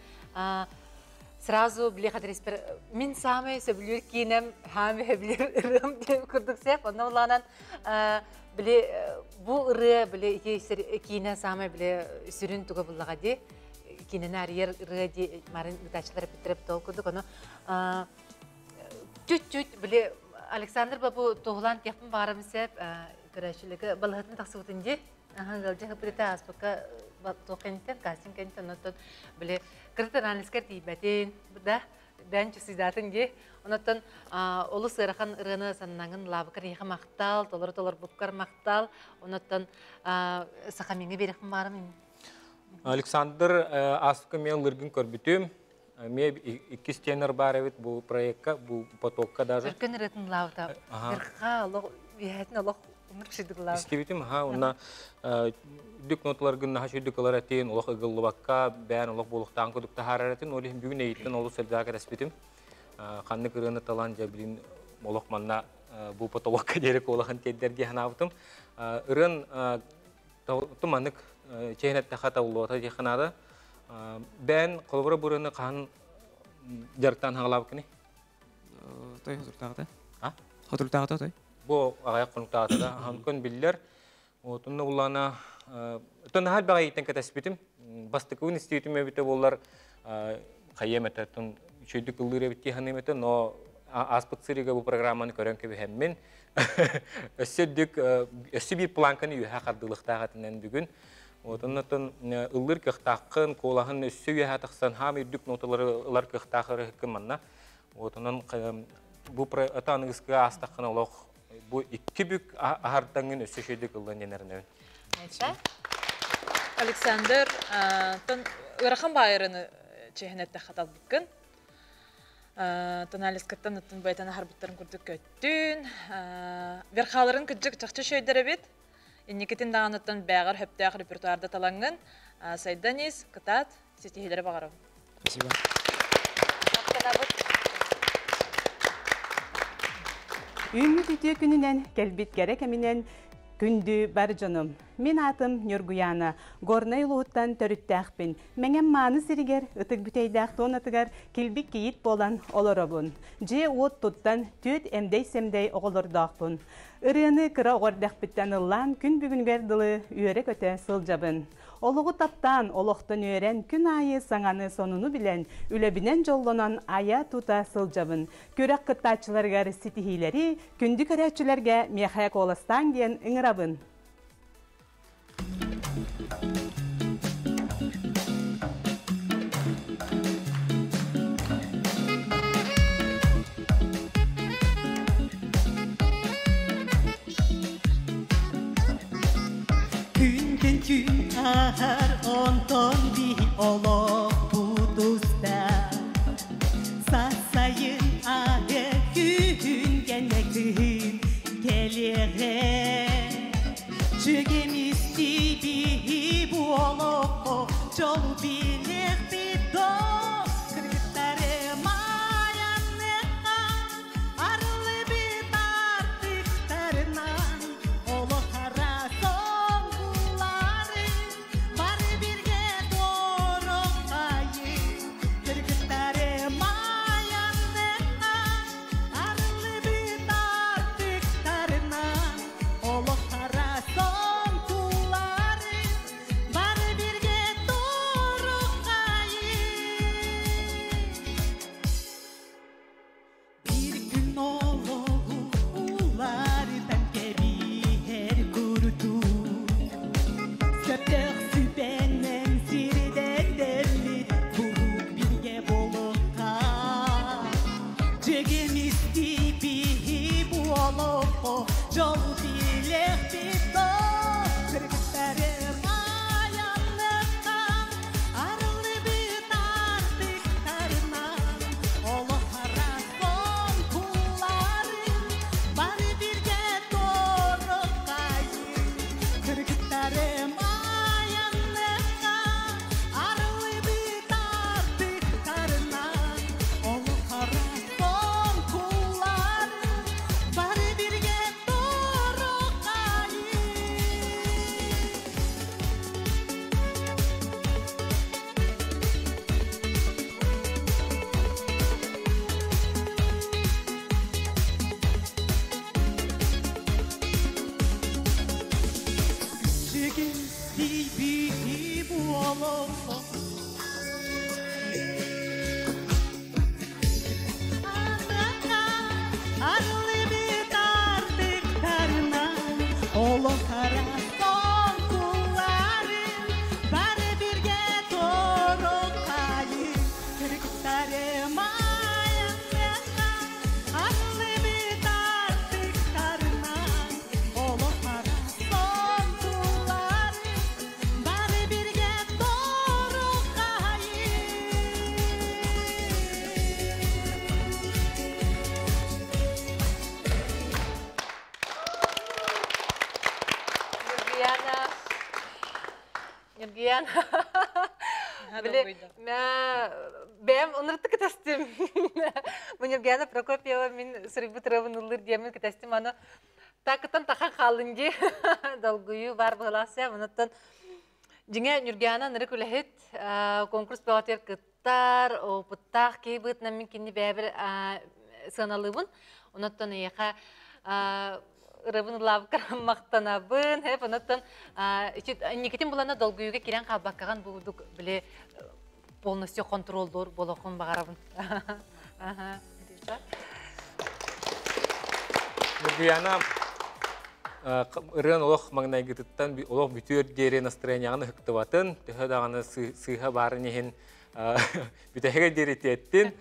сразу биле хадреспер мин самый сөбүлүр киинем хами хөбүлүр ырыам деп курдук сеп онно буланан биле бу ырыа биле киине самый биле сүрүн туга буллага ди киинене арыйар ырыа ди марын ытачылар биттирип тол курдук ону чуть-чуть биле Александр бабу туһулан тиэхпин баарым сеп көрәшилеге балыһытын тахсыбытын ди галжа хыпыта аспакка туохкенитен кастинг кенитен онтон биле кырытын анализкер тиийбэтин да бән чусыйдатын ди онотон олус ыарахан ырыаны саннаңын лаабыкар иха махтал толору толор буккар махтал онотон сахамиңе берихпин баарым. Александр астыкы мен лыргын көрбүтүм. Ме иккис тенор бар эбит бу проектка, бу потокка даже. Өркөн ырытын лаабыта. Ырха олох үһэтин олох умрукшидык лаабыт. Истибитим, ха, онна дүк ноталар гын наха шүйдүк ылар этин, олох ыгыллыбакка, бән олох болуктаан кудук тахарар этин, ол бүгүн эйиттен олус сэлбэгэ кэрэспитим. Ханнык ырыаны талан жабилин олох манна бу потолокка дерек олахан теддерге ханаабытым. Ырын туманык чехнетте хата улуота диханада. Бән колбора бурыны кахан жарыктан хагалабыкыны? Той хозуртагыта. А? Хотуртаҕыта той. Бу аҕыйах хонуктаата да ханкон биллэр. Отунна улаана тон хаал баҕайыттан кэтэспитим. Бастакыбын истибитим эбитэ буоллар хайыам этэ тон үчүгэйдик ыллыыр эбит дии саныым этэ, но ааспыт сырыыга бу программаны көрөн кэбиһэммин өссө үрдүк өссө биир планканы үөһэ хардыылыктаах этинэн бүгүн. Отоннотон ыллыыр кыахтааххын, куолаһын өссө үөһэ тахсан хаам үрдүк ноталары ылар кыахтаах ырыһыккын манна. Отонон бу ата аныгыскыга аастаххына олох бу икки бүк аһардаҥын өссө үчүгэйдик ыллан диэн эрэнэбин. Александр, тон ыарахан баайырыны чэһинэтте хаталбыккын. Тоналискаттан ыттын байтан аһарбыттарын курдук көттүн. Верхаларын кыджык чахчы шөйдөрөбүт. Инникитин даҕаныттан бээҕэр хөптөөх репертуарда талаҥҥын сайдан ис, кытаат, ситиһиилэри баҕарабын. Спасибо. Үүммүт үтүө күнүнэн, кэлбит кэрэ кэминэн күндү бар дьонум. Мин аатым Ньургуяна, Горнай улууһуттан төрүттээхпин. Мэҥэм мааны сиригэр, ытык бүтэйдээх туонатыгар килбик кийиит буолан олоробун. Дьиэ-уот туттан, түөт эмдэй-сэмдэй оҕолордоохпун. Ырыаны кыра оҕо эрдэхпиттэн ыллаан күн бүгүнүгэр дылы үөрэ-көтө сылдьабын. Олоҕу таптаан, олохтон үөрэн, күн аайы саҥаны, сонуну билэн, үлэбинэн дьоллонон айа-тута сылдьабын. Күрэх кыттааччыларыгар ситиһиилэри, күндү көрөөччүлэргэ миэхэ куоластааҥ диэн ыҥырабын. Күнтэн күн ааһар, онтон биһи олохпут устар. Сасайын аһы күһүн кэннэ күһүн кэлиэҕэ. Чүгэм истибиһи бу олоххо дьолу билиэхпит доо. Кыргыттарым айанныахха, арыллыбыт артыктарынан олох хара соҥкуларын бары биргэ дороххайын. Кыргыттарым айанныахха, арыллыбыт артыктарынан олох хара соҥкуларын бары биргэ дороххайын. Бір күн олоҕу уларытан кэбиһэр курдук Сөптөөх сүбэнэн сирдэтэммит куруук бииргэ буолуохха Дьэгим истибиһи буолуоххо дьол билиэхпит доо Кыргыттарым айанныахха арыллыбыт артыктарынан олох арасон кулларын бары биргэ тороххайын Кыргыттарым айанныахха арыллыбыт артыктарынан олох арасон кулларын бары биргэ тороххайын. Чэгим тиийбиһи буолуохха Арыллыбыт артыктарынан олох арасон кулларын бары биргэ тороххайын Кыргыттарым айанныахха арыллыбыт артыктарынан олох арасон кулларын бары биргэ тороххайын. Ньургуяна. Ньургуяна. Били, мэ бэм ынырты кытастым. Бу Ньургуяна Прокопьева мин суруйбут ырыабын ыллыр диэмин кытастым. Аны такыттан тахан хаалын дии. Долгуйуу бар быһылаах Онуттан дьиҥэ Ньургуяна ынырык үлэһит конкурс бөҕөтүгэр кыттар, опыттаах киһи быһыытынан мин кинини бэйэбэр сыаналыыбын. Онуттан эйиэхэ ырабын ылаабыккар махтанабын. Хэп онуттан инникитин булана долгуйуга кирен хаалбаккаҕын бу били полностью контроллуур болохун баҕарабын. Нургуяна ырыан олох маҥнайгытыттан олох бүтүөр диэри настроенияҕын ыһыктыбатын, төһө даҕаны сыыһа баарын иһин бүтэһигэ диэри тиэттин.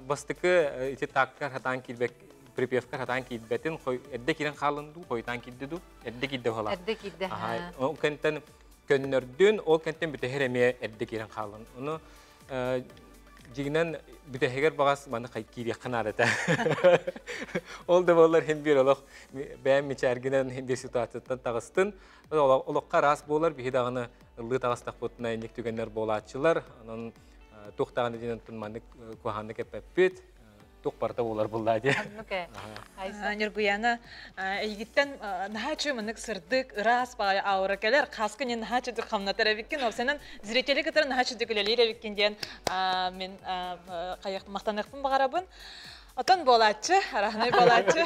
Бастакы ити таккар хатаан киирбэк припевкар хатаан киирбэтин, эрдэ киирэн хаалын дуу, хойутаан киирди дуу, эрдэ киирдэ буолаа. Эрдэ киирдэ. Ол кэнтэн көннөрдүн, ол кэнтэн бүтэһэр эмиэ эрдэ киирэн хаалын. Ону дьиҥинэн бүтэһигэр баҕас маны киириэххэ наада этэ. Ол да буоллар хин биир олох бэйэм мичээргинэн хин биир ситуацияттан таҕыстын. Олоххо араас буолар, биһи даҕаны ыллыы таҕыстахпытына инник түгэннэр буолааччылар. Онон туох даҕаны диэн маннык куһааннык эппэппит. Туох барыта буолар буллаа диye. Ньургуяна, эйигиттэн наһаа үчүгэй маннык сырдык, ыраас баҕайы аура кэлэр, хаска не наһаа үчүгэй хамнатар эбиккин, опсанан зрители кытары наһаа үчүгэй үлэлиир эбиккин диэн мин махтаныахпын баҕарабын. Отон буолааччы, араһынай буолааччы,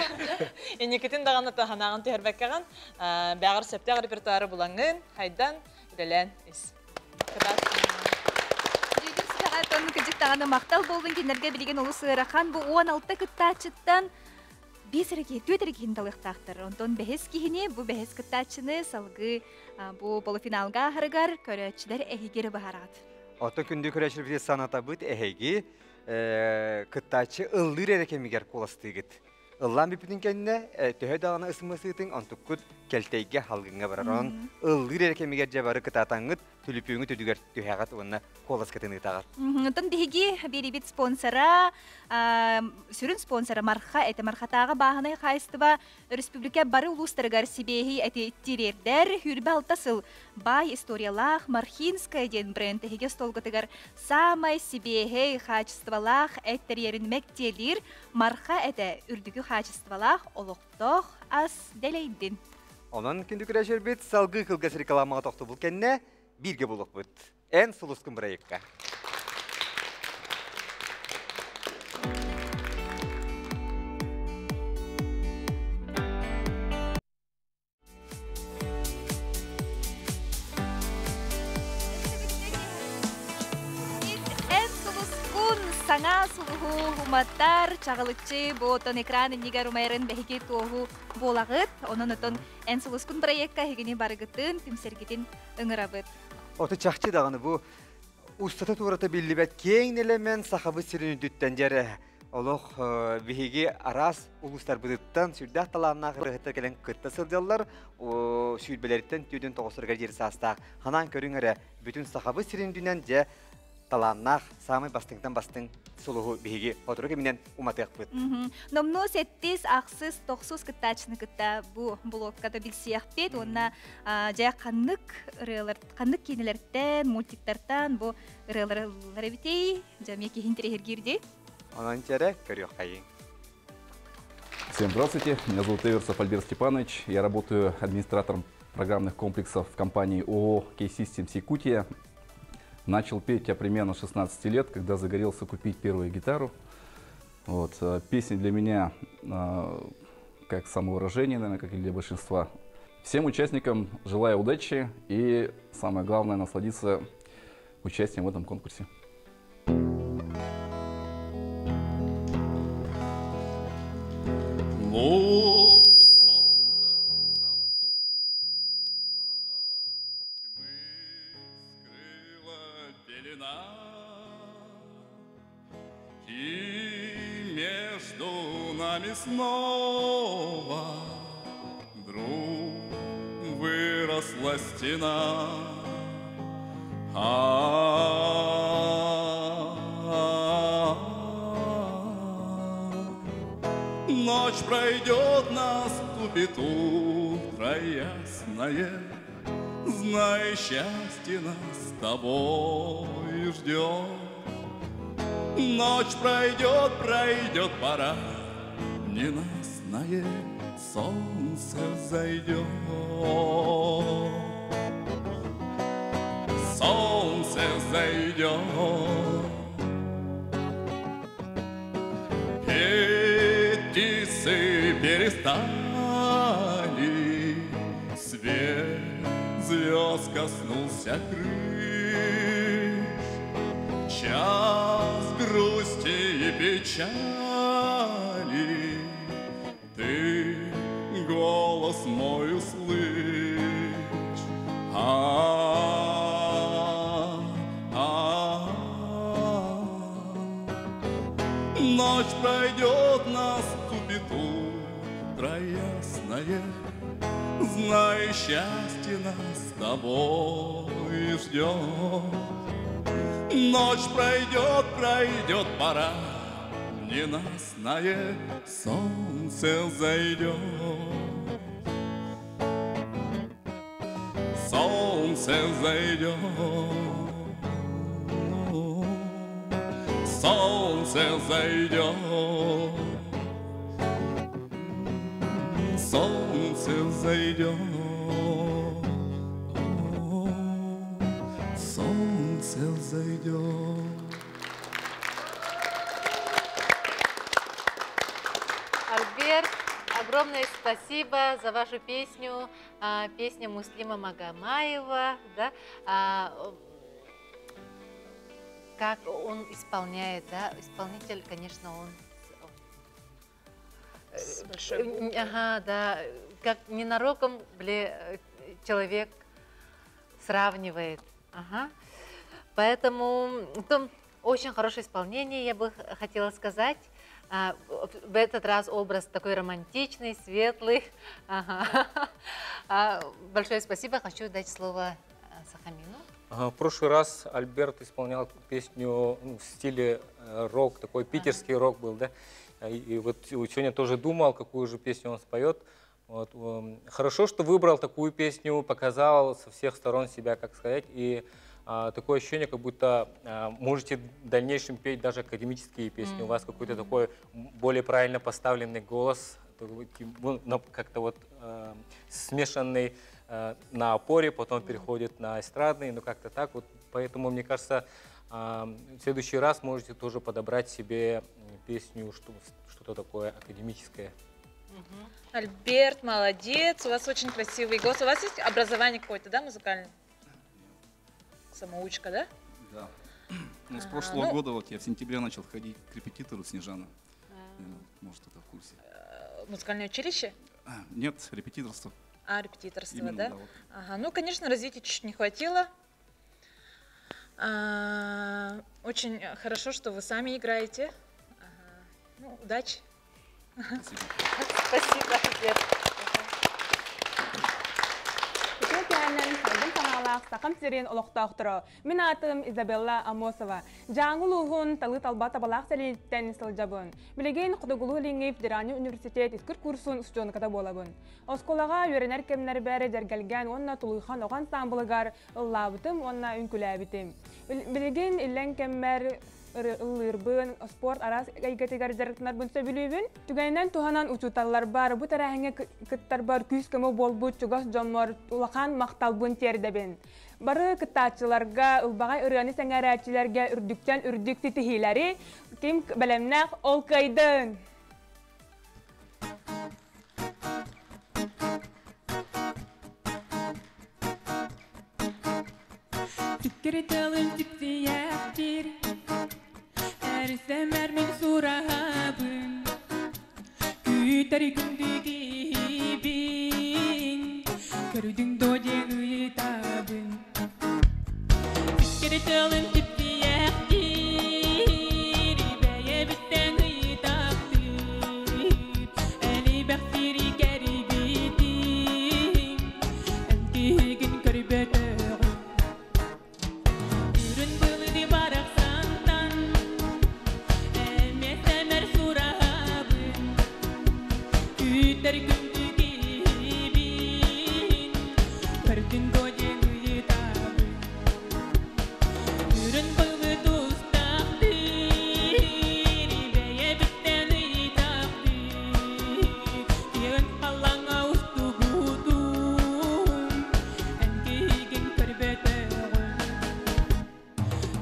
инникитин даҕаны таһанааҕын түһэрбэккэҕин, бэҕэр сөптөөх репертуары булаҥҥын, хайдан, үлэлээн ис. Тон кыдьык даҕаны махтал буоллун кинилэргэ билигин олус ыарахан бу 16 кыттааччыттан биэс эрэ киһи, түөрт эрэ киһини талыахтаахтар. Онтон бэһис киһини, бу бэһис кыттааччыны салгыы бу полуфиналга аһарыгар көрөөччүлэр эһиги эрэ быһаараҕыт. Оттон күндү көрөөччүлэрбитин санатабыт эһиги кыттааччы ыллыыр эрэ кэмигэр куоластыыгыт. Ыллаан бүппүтүн кэннэ төһө даҕаны ысмысыытыҥ онтуккут кэлтэйгэ халгыҥҥа барар. Онон ыллыыр эрэ кэмигэр дьэ бары кытаатаҥҥыт түлүпүөҥү түдүгэр түһэҕит уонна куоласкытын ыытаҕыт. Онтон биһиги биэрибит спонсора, сүрүн спонсора Марха эти Мархатааҕы бааһынай хаайыстыба өрөспүүбүлүкэ бары улуустарыгар сибиэһий эти тириэрдэр 26 сыл баай историялаах Мархинская диэн бренд эһиги остуолгутугар саамай сибиэһэй хаачыстыбалаах эт тэрийэрин мэктиэлиир Марха этэ үрдүкү хаачыстыбалаах олохтоох ас дэлэйдин. Онон күндү күрэшербит салгыы кылгас рекламаҕа тохтобул кэннэ бииргэ булукпут. Эн сулускун бырайыкка. Эн сулускун саҥа сулуһу уматтар чаҕылыччы буотон экран иннигэр умайарын бэһиги туоһу буолаҕыт. Онон отон Эн сулускун проекка эһигини барыгытын, түмсэргитин ыҥырабыт. Оту чахчы даҕаны бу устата туората биллибэт киэҥ нэлэмэн сахабыт сирин үрдүттэн дьэрэ олох биһиги араас улуустарбытыттан сүрдээх талааннаах ырыаһыттар кэлэн кытта сылдьаллар. Сүүрбэлэриттэн түүтүн тоҕустарыгар диэри саастаах ханаан көрүҥ эрэ бүтүн сахабыт сирин үрдүнэн дьэ талааннаах саамай бастыҥтан бастыҥ сулуһу биһиги сотору кэминэн уматыахпыт. Номнуо сэттис, ахсыс, тохсус кыттааччыны кытта бу блокка да билсиэхпит уонна дьэ ханнык ырыалар, ханнык киинэлэртэн, мультиктартан бу ырыалары ыллар эбитий? Дьэ эмиэ киһи интэриэһиргиир дии. Онон чэрэ көрүөххэйиҥ. Всем здравствуйте, меня зовут Эверсов Альберт Степанович. Я работаю администратором программных комплексов в компании ООО K-Systems Якутия. Начал петь я примерно 16 лет, когда загорелся купить первую гитару. Вот. Песни для меня как самовыражение, наверное, как и для большинства. Всем участникам желаю удачи и, самое главное, насладиться участием в этом конкурсе. Луч солнца тьмы скрыла пелена, И между нами снова вдруг выросла стена. Ночь пройдет, наступит утро ясное, Знай, счастье нас с тобой ждет. Ночь пройдет, пройдет пора, ненастное солнце взойдет. Солнце взойдет. Петь перестали, Свет звезд коснулся крыш. Час грусти и печали, Ты голос мой услышь. А-а-а. Ночь пройдет, наступит утро ясное, Знай, счастье нас с тобой ждет. Ночь пройдет, пройдет пора, Ненастное солнце зайдет. Солнце зайдет. Солнце зайдет. Солнце зайдет. Солнце зайдет. Альберт, огромное спасибо за вашу песню. Песня Муслима Магомаева. Да? Как он исполняет, да? Исполнитель, конечно, он... С большой буквы. Ага, да. Как ненароком человек сравнивает. Ага. Поэтому там очень хорошее исполнение, я бы хотела сказать. В этот раз образ такой романтичный, светлый. Ага. Большое спасибо. Хочу дать слово Сахамину. Ага, в прошлый раз Альберт исполнял песню, ну, в стиле рок, такой питерский рок был, да? И вот сегодня тоже думал, какую же песню он споет. Вот, хорошо, что выбрал такую песню, показал со всех сторон себя, как сказать, и такое ощущение, как будто можете в дальнейшем петь даже академические песни. У вас какой-то такой более правильно поставленный голос, как-то смешанный на опоре, потом переходит на эстрадный, ну как-то так. Вот, поэтому, мне кажется, в следующий раз можете тоже подобрать себе песню, что-то такое академическое. Альберт, молодец, у вас очень красивый голос. У вас есть образование какое-то, да, музыкальное? Самоучка, да? Да. С прошлого года я в сентябре начал ходить к репетитору Снежана. Может, это в курсе. Музыкальное училище? Нет, репетиторство. А, репетиторство, Именно, да? да, вот. Ага, конечно, развития чуть-чуть не хватило. Очень хорошо, что вы сами играете. Ага. Удачи. Спасибо. Спасибо, Альберт. Сақам сирен олықтақтыры. Мен атым Изабелла Амосова. Жаңыл ұғын талы талба табалақ сәлеттен сылжабын. Білеген Құдығылу Ленги Федеральный университет искір курсын ұстонықада болабын. Осколаға үйренер кемнер бәрі жәргәлген онна тұлыйхан оған самбылығар ыллабытым, онна үнкіләбітім. Білеген иллен кеммер ыллырбын, спорт арас әйгетігер жарықтынар бұн сөбілуібін. Түгәннен туханан учуталлар бар, бұ тәрәхіңе кыттар бар, күйіз көмі болбу, чугас жомор, улахан мақталбын тердебін. Бары кыттаачыларга, ылбағай ырыаны сәңәрәчілерге үрдіктен үрдік титихиләри, ким бәлемнәқ ол кайдын. Түккері талым түктияқтер, Әрсәмәр мин сурабын, Күтәр күндігібін, Көрдің доден ұйтабын. Түккері талым түктияқтер, Бәйе біттен ұйтаптыр, Әлі бәқтері кәрібетін, Әнкегін көрбетіғін. Үрін бұлыды барақсантан, Әмесәмәр сурабын, Күтәр күндігібін, Көрдің годен ұйтабын. Үрін бұлы тұстақтыр, Бәйе біттен ұйтаптыр, Кең қалаңа ұсту бұдым, Әнкеген көрбетіғын.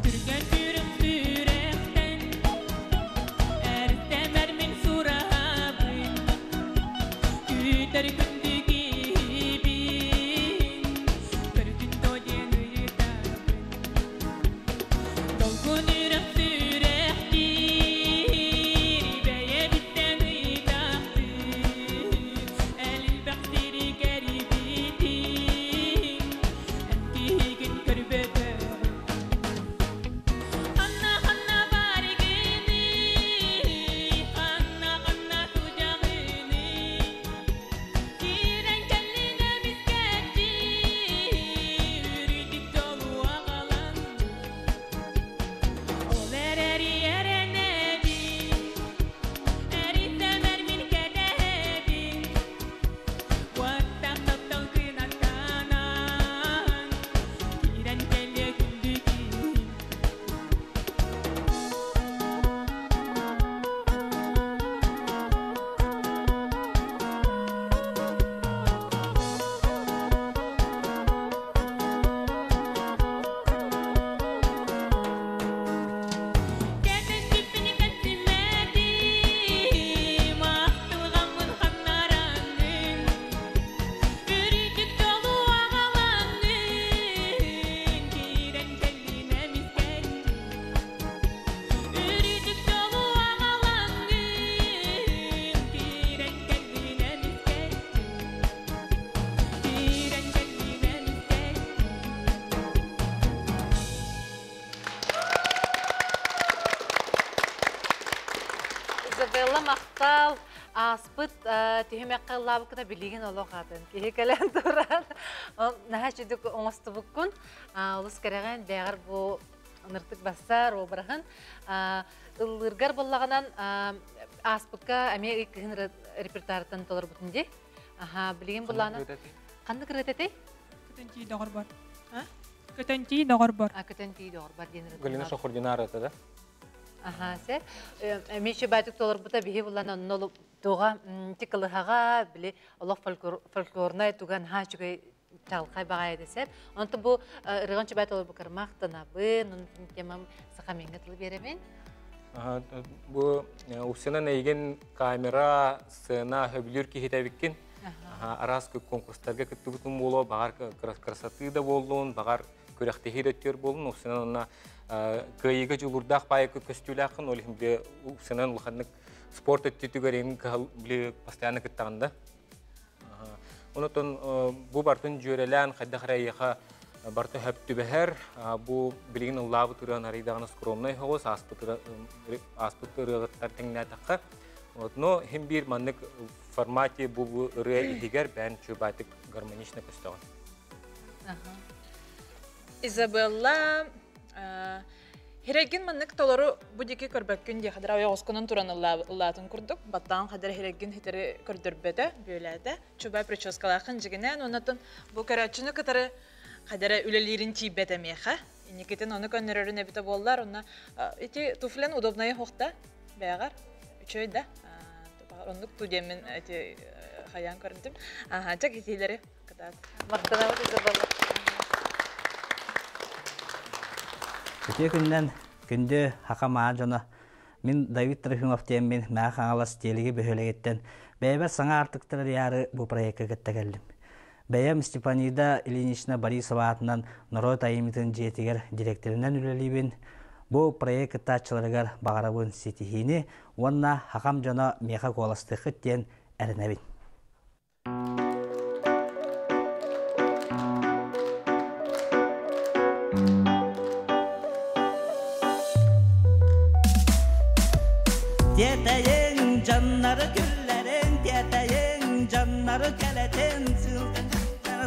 Түрген түрім сүректен, Әртемәр мен сурабын, Күүтэр күндү киһибин Көргүн до диэн ыйытабын Долгун үрэх сүрэхтиир Бэйэбиттэн ыйытахтыыр Элбэх сири кэрийбитиҥ Эн киһигин көрбөтөҕүм Ханна-ханна барыгыный, ханна-ханна сылдьаҕыный? Киирэн кэллин эмискэччи, үрдүк дьолу аҕалан. Ол эрээри эрэнэбин, эрийсэмэр мин кэтэһэбин. Уоттаах таптал кынаттанан, киирэн кэлиэ күндү киһим. Кэтэспиппин кэлсиммэтим, ахтылҕаммын ханнараҥҥын, үрдүк дьолу аҕалаҥҥын, киирэн кэллин эмискэччи. Үрдүк дьолу аҕалаҥҥын, киирэн кэллин эмискэччи. Киирэн кэллин эмискэччи. Изабелла махтал ааспыт түһүмэххэ ыллаабыккына билигин олох атын киһи кэлэн туран наһаа үчүгдүк оҥостубуккун олус кэрэҕин бэҕэр бу ыныртык бассар обраһын ыллыыргар буоллаҕынан ааспыкка эмиэ ый кыһын репертуартан толорбутун дии аха билигин буллаана ханнык ырыа этэй Көтөн тиий доҕорбор. Көтөн тиий доҕорбор. Көтөн тиий доҕорбор диэн ырыа. Галина Шахурдина ырыата да? Аха, се. Эмиэ байтык толорбута биһи булан онно туга тикылыһаҕа били олох фольклорнай туган ха үчүгэй чалхай баҕай десеп. Онто бу ырыган чубай толорбу кармахтанабын, онтун темам сахаминга тылы биэрэбин. Бу упсынан эйген камера, сцена хөбүлүр киһитэбиккин. Араас конкурстарга кыттыбытын боло, бағар красоты да боллун, бағар күрэхтэһии да өттүөр боллун, упсынан онна кыайыга жулурдаах паайы көстүүлээххин, ол иһин бile упсынан улаханнык спорт өттүтүгэр эҥин кыһал бile постоянно кыттаҕында. Онотон бу бартын дьүөрэлээн хайдах эрэ эйиэхэ барта хөп түбэһэр, бу билигин ыллаабыт ырыан арыйдаҕына скромнай хоҕус, ааспыт ырыаҕыттар тэҥнээтэххэ. Вот, но хим биир маннык формате бу ырыа иһигэр бээн чубатык гармонично көстөҕүн. Изабелла Хирэгин маннык толору бу диэки көрбөккүн дии хадара ойоҕоскунан туран ыллаатын курдук баттаан хадара хирэгин хитери көрдөрбөтө бүөлээтэ чубай прическалаахын дьигинээн оннотон бу көрөөччүнү кытары хадара үлэлиирин тиийбэт эмиэхэ инникитин ону көннөрөрүн эбитэ буоллар онно ити туфлен удобнайы хохта бэҕэр үчүгэй да оннук ту диэммин эти хайаан көрдүм аха чак итилери кытаат Махтанабыт Изабелла. Үтүө күнүнэн күндү саха маа дьоно. Мин Давид Трофимов диэммин Мэҥэ Хаҥалас Тиэлиги бөһүөлэгиттэн бэйэбэр саҥа аартыктар арыйаары бу проекка кытта кэллим. Бэйэм Степанида Ильинична Борисова аатынан норуот айымньытын дьиэтигэр директорынан үлэлиибин. Бу проект кыттааччыларыгар баҕарабын ситиһиини уонна сахам дьоно миэхэ куоластыаххыт диэн эрэнэбин. Тиэтэйиҥ дьоннору күллэриҥ, тиэтэйиҥ дьоннору кэлэтин,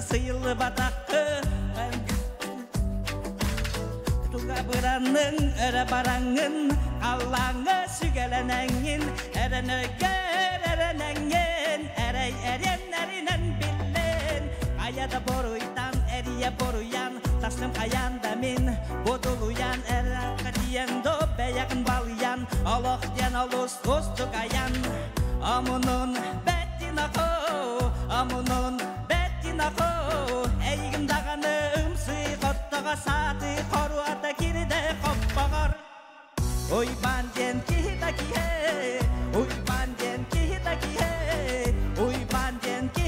сыйыллыбатаххы туга быранныҥ өрө бараҥҥын, халлааҥҥа сүгэлэнэҥҥин, эрэнэргэр эрэнэҥҥин, эрэй эриэн эринэн биллин, хайа да буруйтан эрийэ буруйан, тахсым хайаан да мин будулуйан, эрэххэ тиийэн до бэйэҕин балыйан, олох диэн олус уустук айан, омунун бэттин ахо, омунун бэттин ахо, эйигин даҕаны ымсыы хоттоҕо сааты хоруота кирдэ хоппоҕор. Уйбаан диэн киһи да киһи, Уйбаан диэн киһи да киһи, Уйбаан диэн киһи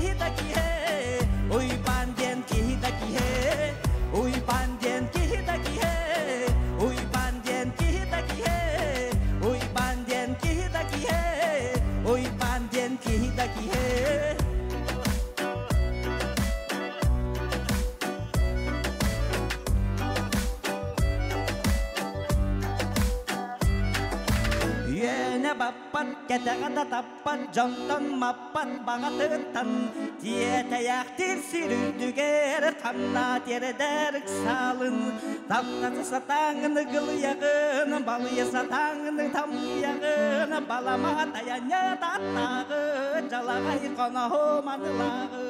таппат, кэтэҕэ да таппат, дьонтон маппат баҕатыттан тиэтэйээхтиир сир үрдүгэр ханна тиэрдэр ыксалын таптаты сатааҥын ыгылыйаҕын, балыйа сатааҥын тамныйаҕын, балама тайанньа таттааҕы, дьалаҕай хоноһу манылааҕы.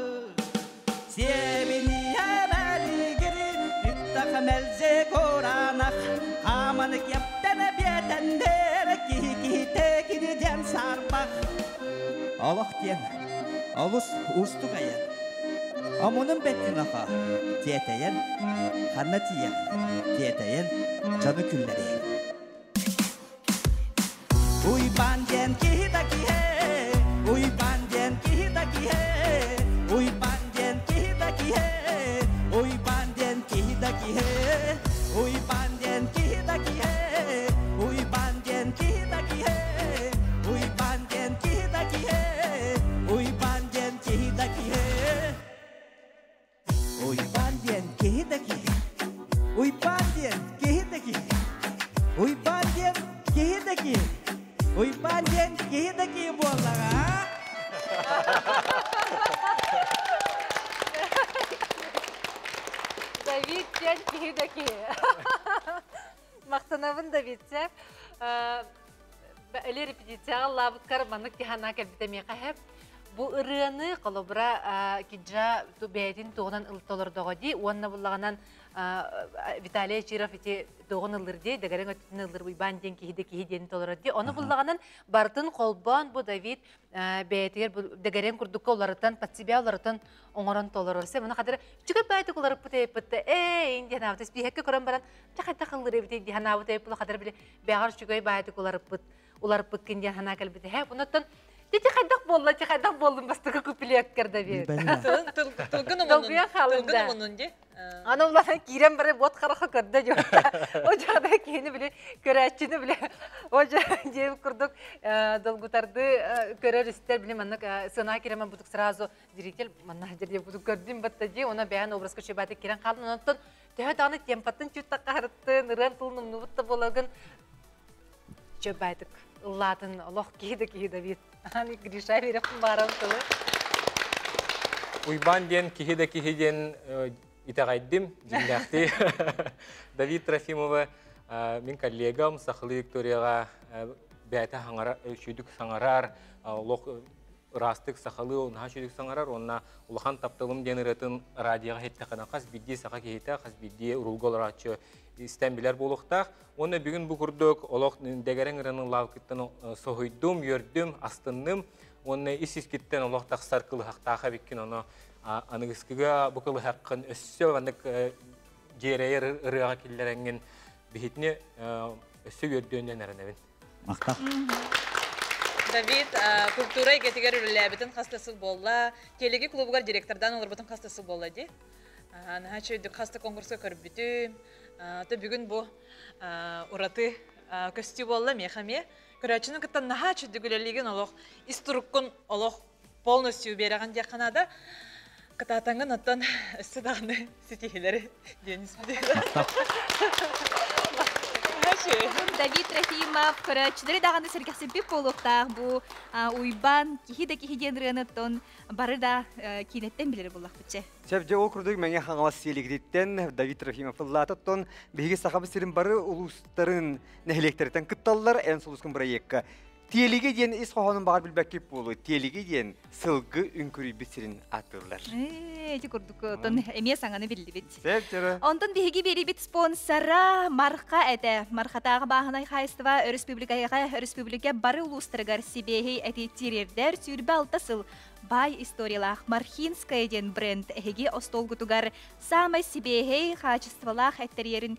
Сиэбиниэ бэлигири, үттэх мэлдьи кураанах, хааманы киэптэнэ биэтэннэр, киһи киһитэ кини диэн саарбах. Олох диэн олус уустук айан. Омунун бэттин оҕо, тиэтэйэн, ханна тиийэҕин, тиэтэйэн дьону күллэриэҥ. Уйбаан диэн киһи да киһи, Уйбаан диэн киһи да киһи, Уйбаан диэн киһи да киһи, Уйбаан диэн киһи да киһи, Уйбаан диэн киһи да киһи, Уйбаан диэн киһи да киһи, Уйбаан диэн киһи да киһи, Уйбаан диэн киһи да киһи. Уйбаан диэн киһи да киһи. Уйбаан диэн киһи да киһи. Уйбаан диэн киһи да киһи. Уйбаан диэн киһи да киһи буоллаҕа, а? Давид диэн киһи да киһи. Махтанабын Давидце. Эли репетицияҕа ыллаабыккар маннык тиһанаа кэлбитэ миэхэ хэп. Бу ырыаны холобура киджа бэйэтин туһунан толордоҕо дии уонна буллаҕынан Виталий Чиров ити туоҕун ыллыр дии дэгэрэҥ өттүтүн ыллыр Уйбаан диэн киһи да киһи диэн толорор дии ону буллаҕынан барытын холбоон бу Давид бэйэтигэр бу дэгэрэҥ курдукка уларытан под себя уларытан оҥорон толорор сэ муну хадара чүгэй баайтык уларыппыт эппитте ээ ин диэн аабыт испииһэккэ көрөн баран чэ хайдах ыллыр эбитий дии санаабыт эбит хадара били бэҕэр үчүгэй баайтык уларыппыт уларыппыккын диэн санаа кэлбитэ һэ онуттан Ти хайдах буолла, ти хайдах буоллун бастакы куплеткер да бир. Тылгын Долгуйан хаалын Тылгын омунун ди. Аны улахан киирэн бары бот хараха көрдө дьуотта. О жада киһини биле көрөөччүнү биле. О дьэ курдук долгутарды көрөр истер биле маннык сына киремен бутук сразу зритель манна жерде бутук көрдүм батта ди она бэйэн образка чөбаты кирен хаалын онтон төһө даҕаны темпатын чүттакка харыттын ырыан тылын умнубут да буолагын чөбайтык ыллаатын олох киһи да киһи Давид. Аны Гриша береппин баарам тылы. Уйбаан диэн киһи да киһи диэн итэҕэйдим, дьиҥнээхтии. Давид Трофимова мин коллегам Сахалыы Викторияҕа бэйэтэ хаҥара үчүгдүк саҥарар, олох ыраастык сахалыы наһаа үчүгдүк саҥарар уонна улахан тапталым диэн ырыатын радиоҕа иһиттэххинэ хас биирдии саха киһитэ, хас биирдии уруулга олорооччу истэн билэр буолуохтаах. Уонна бүгүн бу курдук олох дэгэрэҥ ырыаны лаалкыттан соһуйдум, үөрдүм, астынным. Уонна ис-искиттэн олох тахсар кылыһахтаах эбиккин, ону аныгыскыга бу кылыһаххын өссө маннык дьиэрэйэр ырыаҕа киллэрэҥҥин биһитини өссө үөрдүөннэн эрэнэбин. Махтал. Давид культура эйгэтигэр үлэлээбитин хас да сыл буолла. Телеги клубугар директордаан олорбутун хас да сыл буолла дии. Наһаа үчүгэйдик хас да конкурска көрбүтүм. То бүгүн бу ураты көстүү буолла миэхэ эмиэ. Көрөөччүнү кытта наһаа үчүгдүк үлэлиигин олох ис туруккун олох полностью биэрэҕин диэххэ наада. Кытаатаҥҥын оттон өссө даҕаны ситиһиилэри диэн Давид Трофимов көрөөччүлэри даҕаны сэргэхсиппит буолуохтаах бу Уйбаан киһи да киһи диэн ырыаныттан бары да киинэттэн билэр буоллахпыт чэ. Сөп дьэ ол курдук Мэҥэ Хаҥалас сиэлигититтэн Давид Трофимов ыллаатыттан биһиги Сахабыт сирин бары улуустарын нэһилиэктэриттэн кытталлар эн сулускун бырайыакка Тиэлиги диэн ис хоһоонун баҕар билбэккит буолуо. Тиэлиги диэн сылгы үҥкүрүйбүт сирин ааттыыллар. Ити курдук оттон эмиэ саҥаны биллибит. Сөп дьөрө. Онтон биһиги биэрибит спонсора Марха этэ. Мархатааҕы бааһынай хаһаайыстыба өрөспүүбүлүкэҕэ өрөспүүбүлүкэ бары улуустарыгар сибиэһэй эти тириэрдэр 26 сыл баай историялаах Мархинская диэн бренд эһиги остуолгутугар саамай сибиэһэй хаачыстыбалаах эттериэрин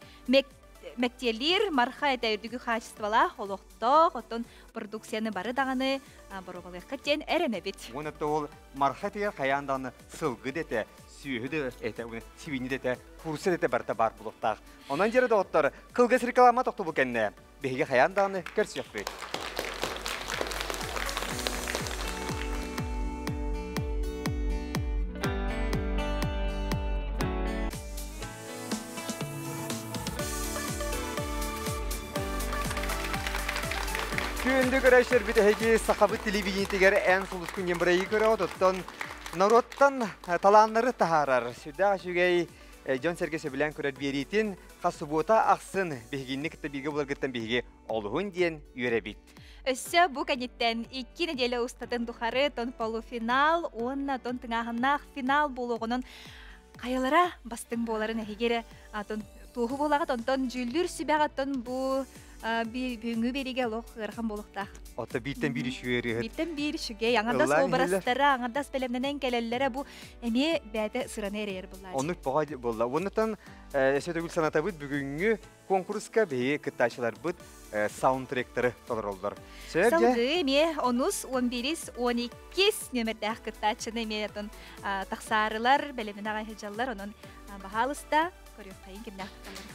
мэктиэлиир марха этэ үрдүкү хаачыстыбалаах олохтоох оттон продукцияны бары даҕаны боруобалыаххыт диэн эрэнэбит. Уонна ол марха этигэр хайаан даҕаны сылгы да этэ, сүөһү да этэ, сибини да этэ, курса да этэ барыта баар буолуохтаах. Онон дьиэрэ доҕоттор, кылгас реклама тохтобул кэннэ биһиги хайаан даҕаны көрсүөхпүт. Күндү Күндү көрөөччүлэрбит эһиги Сахабыт телевидениетигэр эн сулускун диэн бырайыгы көрөҕүт. Оттон норуоттан талааннары таһаарар сүрдээх үчүгэй дьон-сэргэ сөбүлээн көрөр биэриитин хас субуота ахсын биһигинни кытта бииргэ буларгыттан биһиги олуһун диэн үөрэбит. Өссө бу кэнниттэн икки нэдиэлэ устатын тухары тон полуфинал уонна тон тыҥааһыннаах финал буолуоҕунан хайалара бастыҥ буоларын эһиги эрэ тон туоһу буолаҕыт, онтон дьүүллүүр сүбэҕэ оттон бу бүгүҥҥү биэриигэ олох ыарахан буолуохтаах. Ото бииртэн биир үчүгэй ырыаһыт. Бииртэн биир үчүгэй, аҥардас образтара, аҥардас бэлэмнэнэн кэлэллэрэ бу эмиэ бэйэтэ сыраны эрэйэр буоллааччы. Оннук тоҕо буолла. Оннуттан өссө төгүл санатабыт бүгүҥҥү куонкуруска биһиги кыттааччыларбыт саундтректары толороллор. Салгыы эмиэ онус, он бирис, он иккис нүөмэрдээх кыттааччыны эмиэ отон тахсаарылар, бэлэмин аҕай сылдьаллар, онон баһаалыста көрүөххэйин кимнээх кытталлар.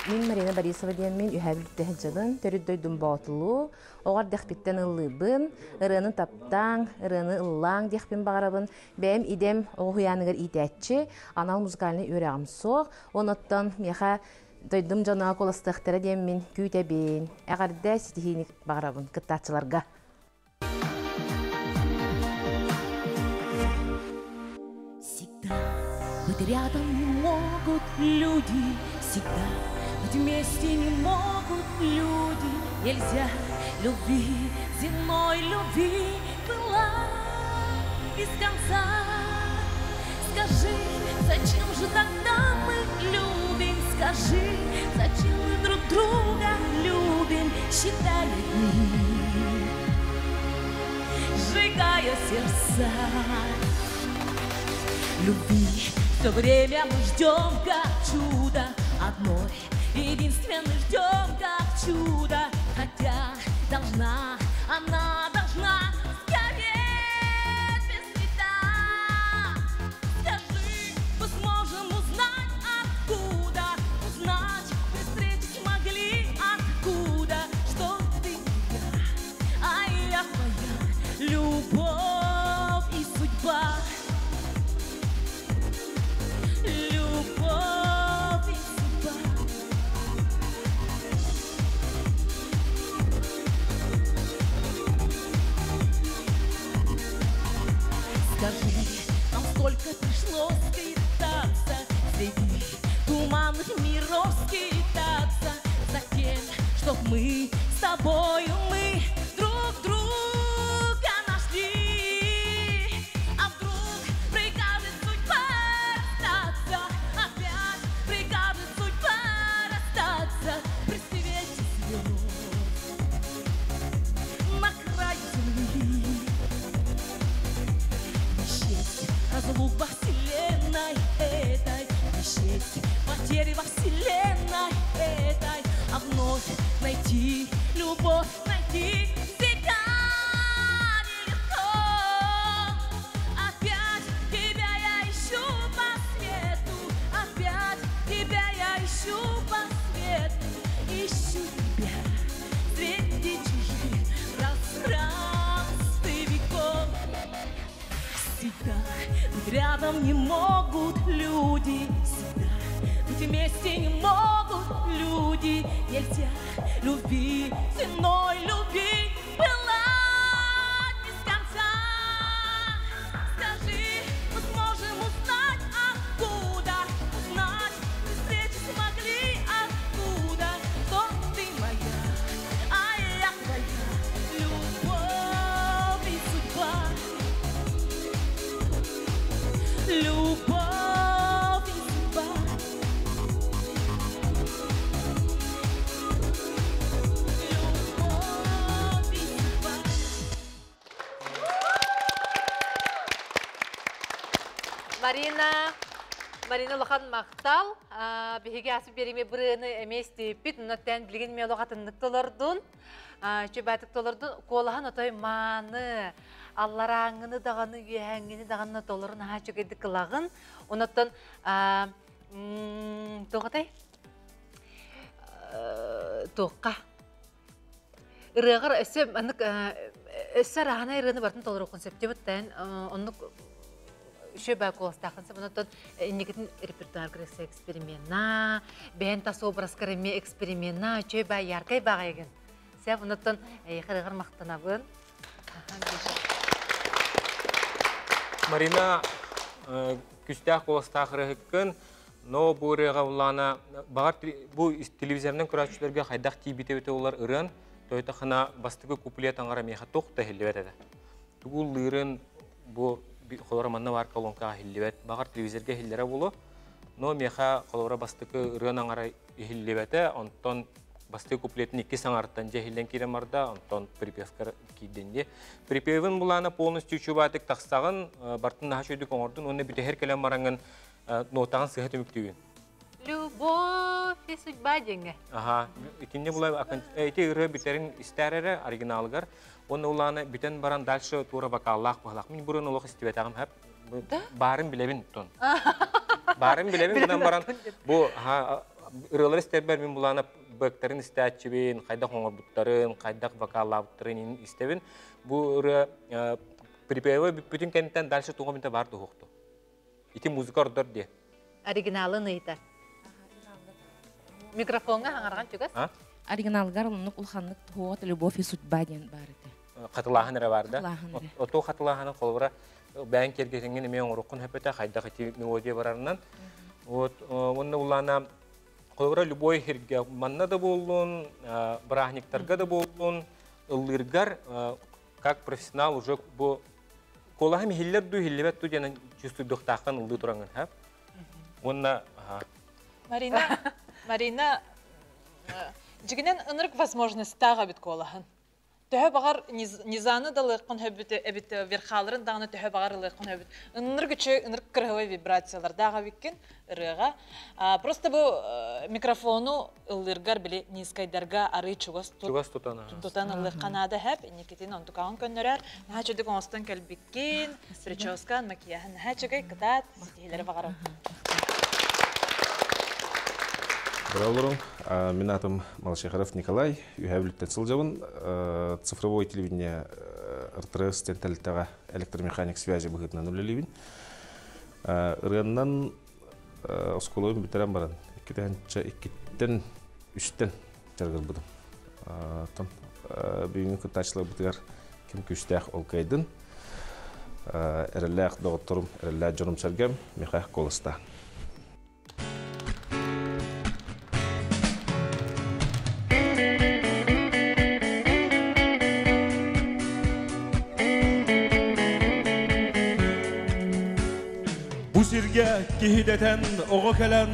Мин Марина Борисова диэммин үһээ бүлтэ сылдьабын, төрүт дойдум Боотулуу, оҕо эрдэхпиттэн ыллыыбын, ырыаны таптааҥ, ырыаны ыллааҥ диэхпин баҕарабын. Бэйэм идэм оҕо уһуйааныгар иитээччи, анал музыкальнай үөрэҕим суох. Онуттан миэхэ дойдум дьоно куоластыахтара диэммин күүтэбин. Эҕэрдэ ситиһиини баҕарабын кыттааччыларга. Всегда быть рядом не могут люди, всегда быть вместе не могут люди. Нельзя любви, земной любви была без конца. Скажи, зачем же тогда мы любим? Скажи, зачем мы друг друга любим, считая дни, сжигая сердца? Любви все время мы ждем, как чудо, одной единственной ждем, как чудо, хотя должна, она должна сгореть без следа. Скажи, мы сможем узнать откуда, узнать, мы встретить могли откуда, что ты моя, а я твоя, любовь и судьба. Любовь и судьба. Скажи, нам столько пришлось скитаться среди туманных миров скитаться за тем, чтоб мы с тобою мы друг друга нашли. А вдруг прикажет судьба расстаться, опять прикажет судьба расстаться при свете звезд на краю земли. Не счесть разлук во вселенной этой, не счесть потери во вселенной этой, а вновь найти любовь, найти всегда нелегко. Опять тебя я ищу по свету, опять тебя я ищу по свету, ищу тебя среди чужих пространств и веков. Всегда быть рядом не могут люди, всегда быть вместе не могут люди. Нельзя любви, земной любви пылать без конца. Скажи, мы сможем узнать откуда, узнать, мы встретить смогли откуда, что ты моя, а я твоя, любовь и судьба. Любовь и судьба. Любовь и судьба. Марина, Марина улахан махтал. Биһиги асы бериме бырыны эмес типпит, нотен билигин ме олохатыннык толордун. Чөбәтик толордун. Куолаһан отой мааны, аллараңыны даҕаны, үөһээҥҥини даҕаны толорун аһаа чөкөйдүк кылагын. Онотон туохатай? Туохха? Ырыаҕар өссө маннык өссө араһана ырыаны бартын толоруоххун сөптүбүт оннук үчүгэй куоластааххын сөп. Онтон инникитин репертуаргар эксперименна, бэйэн тас образкар эмиэ эксперименна, үчүгэй баа яркай баҕайыгын. Сәп, онуттан эйхэ мақтанабын. Марина күстээх куоластаах ырыһыккын, но бу ырыаҕа улаана бағар бу телевизорынан көрөөччүлэргэ хайдах тиийбитэ эбитэ улар ырыан, тойта хана бастакы куплет аңара миэхэ туох да иһиллибэт этэ. Тугу ыллыырын бу холоро манна бар колонкаҕа иһиллибэт, бағар телевизорга иһиллэрэ буолуо, но миэхэ холоро бастакы ырыан аңара иһиллибэтэ, онтон бастакы куплетин икки саҥарыттан дьэ иһиллэн киирэн барда, онтон припевкар киирдин дии. Припевин булаана полностью чубаатык тахсаҕын, бартын наһаа үчүгүйдүк оҥордун уонна бүтэһэр кэлэн бараҥҥын нотаҕын сыһа түмүктүүгүн. Любовь и судьба диэҥҥэ. Аха, итинне була ити ырыа бүтэрин истээр эрэ оригиналыгар. Уонна улаана бүтэн баран дальше туора вокаллаах быһалаах. Мин бурун олох истибэтэҕим хэп. Баарын билэбин тон. Баарын билэбин гынан баран бу ырыалар истэрбэр мин булаана бэктэрин истээччибин, хайдах оҥорбуттарын, хайдах вокаллаабыттарын истэбин. Бу ырыа припевы бүппүтүн кэнниттэн дальше туга минте бар туһукту. Ити музыка ордор диye. Оригиналын ыйытар. Микрофонга хаҥарган чугас. Оригиналгар оннук улаханнык туһуот «Любовь и судьба» диэн бар этэ. Хатылааһын эрэ бар да. Ото хатылааһын холобура бэйэн кергетиңин эме оҥоруккун хөпөтө хайдах ити мелодия барарынан. Вот онно улаана холобура любой хирге манна да боллун, браһниктарга да боллун, ыллыыргар как профессионал уже бу колаһым иһиллэр ду иһиллибэт ду диэн чувствуйдуохтаахтан ыллыы тураңын ха. Уонна Марина, Марина, дьигинен ынырык возможностьтаах эбит куолаһын. Төһө бағар низаны да лыыққын хөбүт эбит верхаларын даҕаны төһө бағар ылыаххын хөбүт. Ынырык үчү ынырык кырыһыбай вибрациялардаах эбиккин ырыаҕа. Просто бу микрофону ыллыыргар били низкайдарга арыы чугас чугас тутан тутан ыллыахха наада хэп инникитин онтукаҕын көннөрөр. Наһаа чөдүк оҥостон кэлбиккин, прическан, макияһын наһаа үчүгэй кытаат, ситиһиилэри баҕарабын. Здравствуйте, мин атым Малашехаров Николай, үһә бүлүттен сылдьабын. Цифровой телевидение РТРС тентэлтэҕэ электромеханик связи быһыытынан үлэлиибин. Ырыаннан оскуолабын бүтэрэн баран, иккитэнчэ иккиттэн үстэн дьарыгырбытым. Оттон бүгүҥҥү кыттааччыларбытыгар ким күүстээх ол кыайдын. Эрэллээх доҕотторум, эрэллээх дьонум-сэргэм Михаил Колоста. Бу сиргэ киһидэтэн оҕо кэлэн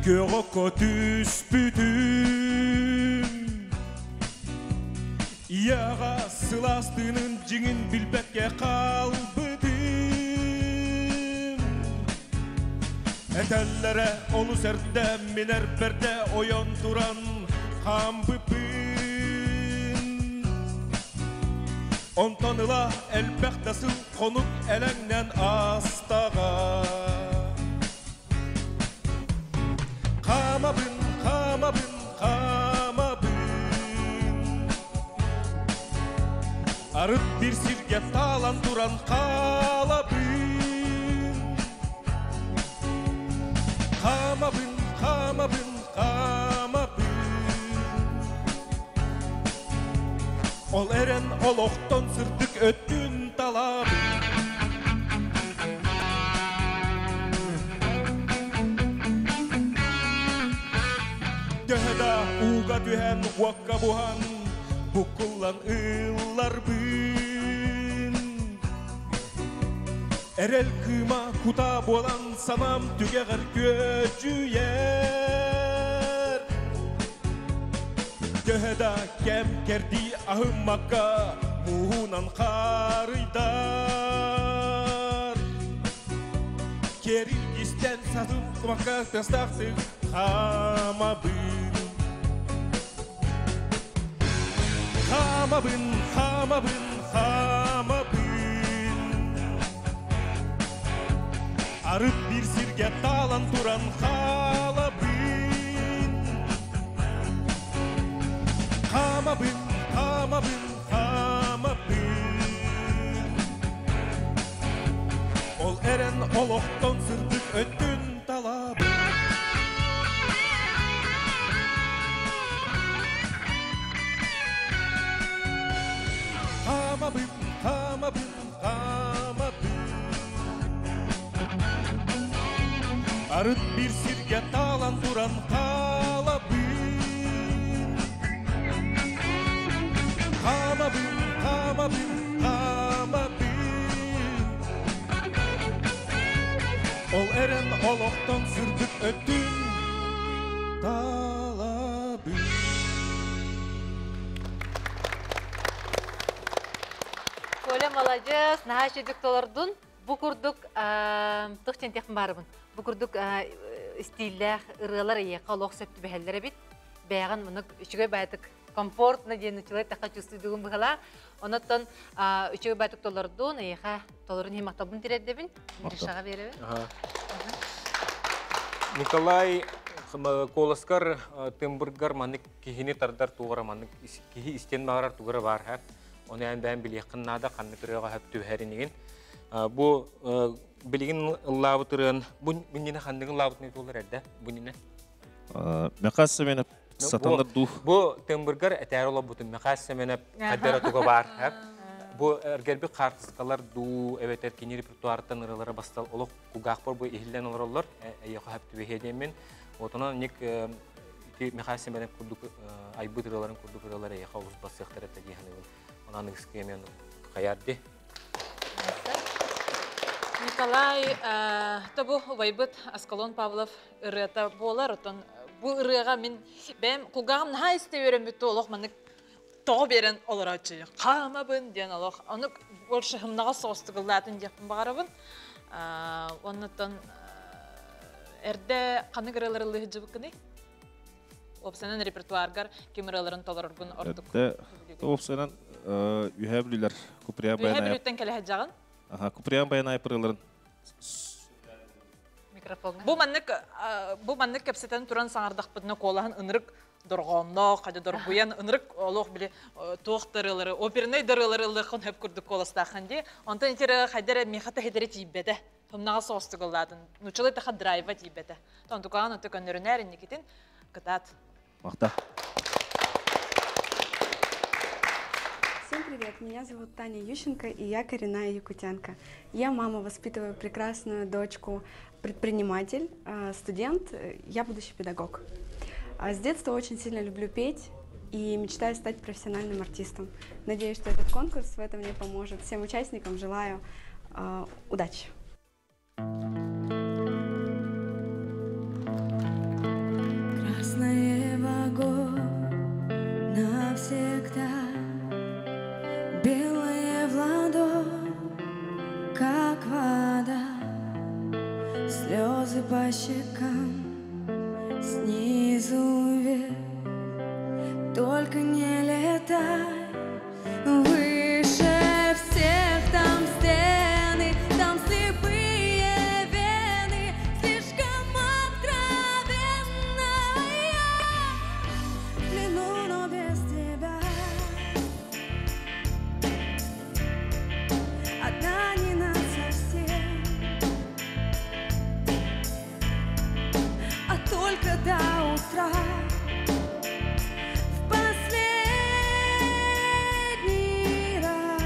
күөҕө түспүтүм. Ийэҕэ сылаастыынын дьиҥин билбэккэ хаалбытым. Этэллэрэ олус эрдэ минэр бэрдэ ойон туран хаампыппын. Онтон ыла элбэх да сыл хонук элэҥнэн астаҕа. Хаамабын, хаамабын, хаамабын. Арыт бир сирге таалан туран хаалабын. Хаамабын, хаамабын, хаамабын. Ол эрэн олохтон сырдык өттүн талабын. Төһө да ууга түһэн уокка буһан буккуллан ылларбын. Эрэл кыыма кута буолан санам түгэҕэр күөдьүйэр. Төһө да кэм кэрдии аһыммакка мууһунан хаарыйдар. Керилгистен сатын кумакка тастахтык хаамабын. Хаамабын, хаамабын, хаамабын. Арыт бир сирге таалан туран хаалабын. Хаамабын, хаамабын, хаамабын. Ол эрэн олохтон сырдык өттүн талабын. Хаамабын, хаамабын, хаамабын. Арыт биир сиргэ таалан туран хаалабын. Хаамабын, хаамабын, хаамабын. Ол эрэн олохтон сырдык өттүн талабын. Коля маладьыас, наһаа үчүгдүк толордун. Бу курдук туох диэн баарыбын. Бу курдук стиллээх ырыалар эйиэхэ олох сөп түбэһэллэр эбит. Бэйэҕин мунук үчүгэй баайтык комфортно диэн үчүгэй таха чувствуйдугун быһалаа. Онуттан үчүгэй баайтык толордун, эйиэхэ толорун иһин махталбын тириэрдэбин. Гришаҕа биэрэбин. Николай Колоскар тембргар маннык киһини тардар тугара маннык киһи истиэн баҕарар тугара баар һэ. Оны эн бэйэн билиэххин наада ханнык ырыаҕа хөп түбэһэринигин. Бу билигин ыллаабыт ырыан бу миннine ханныгын ыллаабытын туолар эрдэ бу нine. Мехас Семенов сатанар ду. Бу тембргар этээр олобутун Мехас Семенов хаддара туга бар һэ. Бу эргэрби хаартыскалар дуу эбэтэр кини репертуартан ырылара бастал олох кугаахпар бу иһиллэн олороллор эйиэхэ хөп түбэһиэ диэммин. Отонон ник ити Михаил Семенов курдук айбыт ырыаларын курдук ырыалар эйиэхэ олус бассыахтар этэ дии саныыбын. Онон ыскыэмиэн хаярди. Николай тобу убайбыт Аскалон Павлов ырыата буолар, отон бу ырыаҕа мин бэйэм кулгааҕым наһаа истэ үөрэммит олох маннык тоҕо биэрэн олорооччу хаамабын диэн олох ону больше хымнаҕа соҕустугуллаатын диэхпин баҕарабын. Оннуттан эрдэ ханнык ырыалары ыллыһыдьыбыккыный? Уопсайынан репертуаргар ким ырыаларын толороргун ордук? Эрдэ уопсайынан үһэ бүлүлэр Куприян Үһэ Баянаев. бүлүттэн кэлэһэдьаҕын? Аха, Куприян Баянаев ырыаларын Микрофоҥҥа. Бу маннык бу маннык кэпсэтэн туран саҥардахпытына куолаһын ынырык дорҕоонноох, хадьа доргуйан ынырык олох били туох дарыалары, опернай дарыалары ылыаххын хөп курдук куоластааххын дии. Онтон ити хайда эрэ миэхэ тэһитэрэ тиийбэтэ. Тумнаҕа соҕустугуллаатын. Нуччалыы таха драйва тиийбэтэ. Тонтукаан оту көннөрүнээр инникитин кытаат. Махта. Всем привет, меня зовут Таня Ющенко, и я коренная якутянка. Я мама, воспитываю прекрасную дочку, предприниматель, студент, я будущий педагог. С детства очень сильно люблю петь и мечтаю стать профессиональным артистом. Надеюсь, что этот конкурс в этом мне поможет. Всем участникам желаю удачи. Красное в огонь навсегда, белое в ладонь, как вода, слезы по щекам, снизу вверх, только не летай выше всех, там стены, там слепые вены, слишком откровенно я в плену, но без тебя. Одна не на совсем, а только до утра. В последний раз.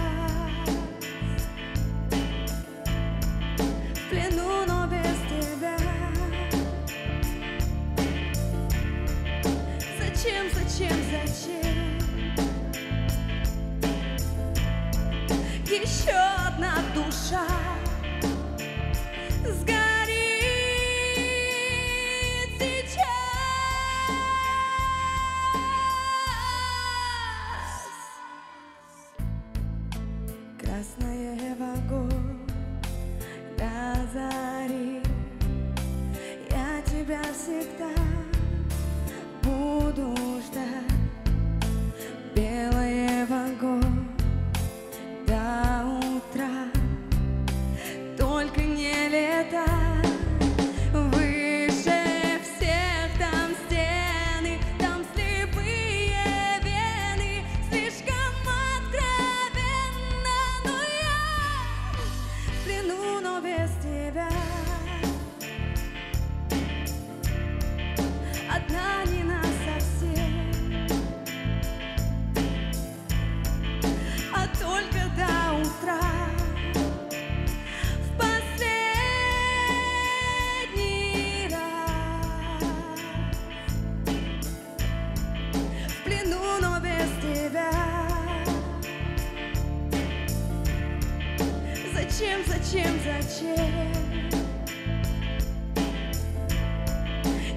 В плену, но без тебя. Зачем, зачем, зачем? Еще одна душа сгорит сейчас. Красное в огонь до зари, я тебя всегда буду ждать. Белое в огонь до утра, только не летай выше всех, там стены, там слепые вены, слишком откровенно, но я в плену, но без тебя. Одна не на совсем, а только до зачем, зачем?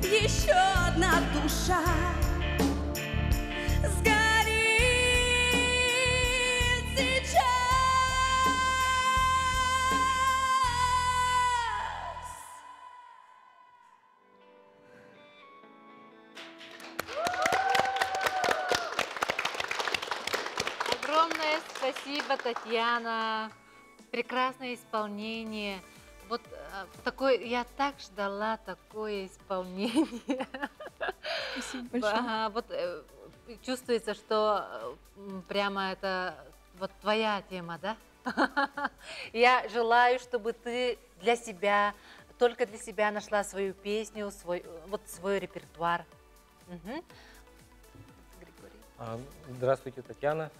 Еще одна душа сгорит сейчас. Огромное спасибо, Татьяна. Прекрасное исполнение. Вот э, такой, я так ждала такое исполнение. Спасибо большое. Ага, вот э, чувствуется, что э, прямо это вот твоя тема, да? Я желаю, чтобы ты для себя, только для себя нашла свою песню, свой, вот свой репертуар. Угу. Здравствуйте, Татьяна.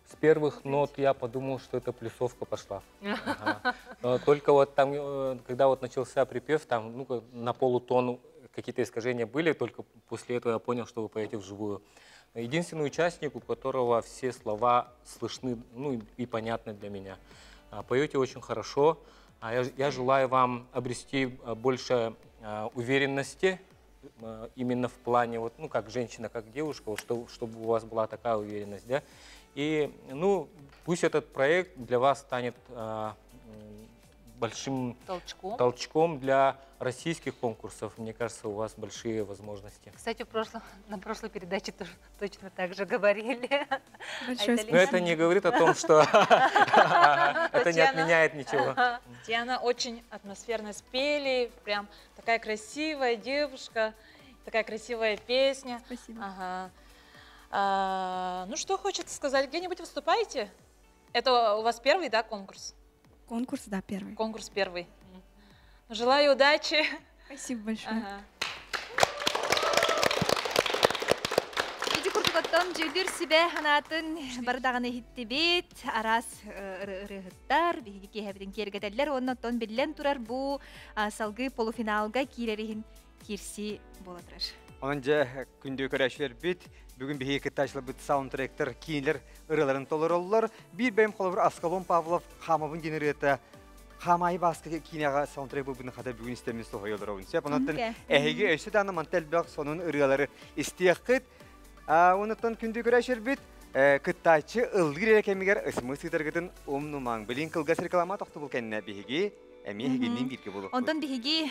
С первых нот я подумал, что это плюсовка пошла. Ага. Только вот там, э, когда вот начался припев, там ну, на полутону какие-то искажения были, только после этого я понял, что вы поете вживую. Единственный участник, у которого все слова слышны ну, и понятны для меня. А, поете очень хорошо. А я, я желаю вам обрести э, больше э, уверенности именно в плане, вот, ну, как женщина, как девушка, вот, чтобы, чтобы у вас была такая уверенность, да. И, ну, пусть этот проект для вас станет большим толчком. толчком для российских конкурсов. Мне кажется, у вас большие возможности. Кстати, в прошлом, на прошлой передаче тоже точно так же говорили. Большое Но это не говорит о том, что это не отменяет ничего. Татьяна очень атмосферно спели, прям такая красивая девушка, такая красивая песня. Спасибо. Ага. А, ну что хочется сказать, где-нибудь выступаете? Это у вас первый, да, конкурс? Конкурс, да, первый. Конкурс первый. Желаю удачи. Спасибо большое. Ага. Ити курдук дьүүллүүр сүбэ санаатын бары даҕаны иһиттибит, араас ырыаһыттар, биһиги киэһэбитин киэргэтэллэр уонна оттон биллэн турар бу салгыы полуфиналга киирэр иһин киирсии буола турар. Онон дьэ күндү көрөөччүлэрбит, бүгүн биһиги кыттааччыларбыт саундтректер киинилэр ырыаларын толороллор. Биир бэйэм холобур Аскалон Павлов Хаамабын диэн ырыата Хаамаайы Бааска киинэҕэ саундтрек буолбутун хата бүгүн истэммин соһуйа сөп. Онон эһиги өссө даҕаны манта элбэх сонун ырыалары истиэххит. Онуттан күндү көрөөччүлэрбит, кыттааччы ыллыыр эрэ кэмигэр ысмы сыытаргытын умнумаҥ. Билин кылгас реклама тохтобул кэннэ биһиги эмиэ эһигинниин бииргэ буолуохпут. Онтон биһиги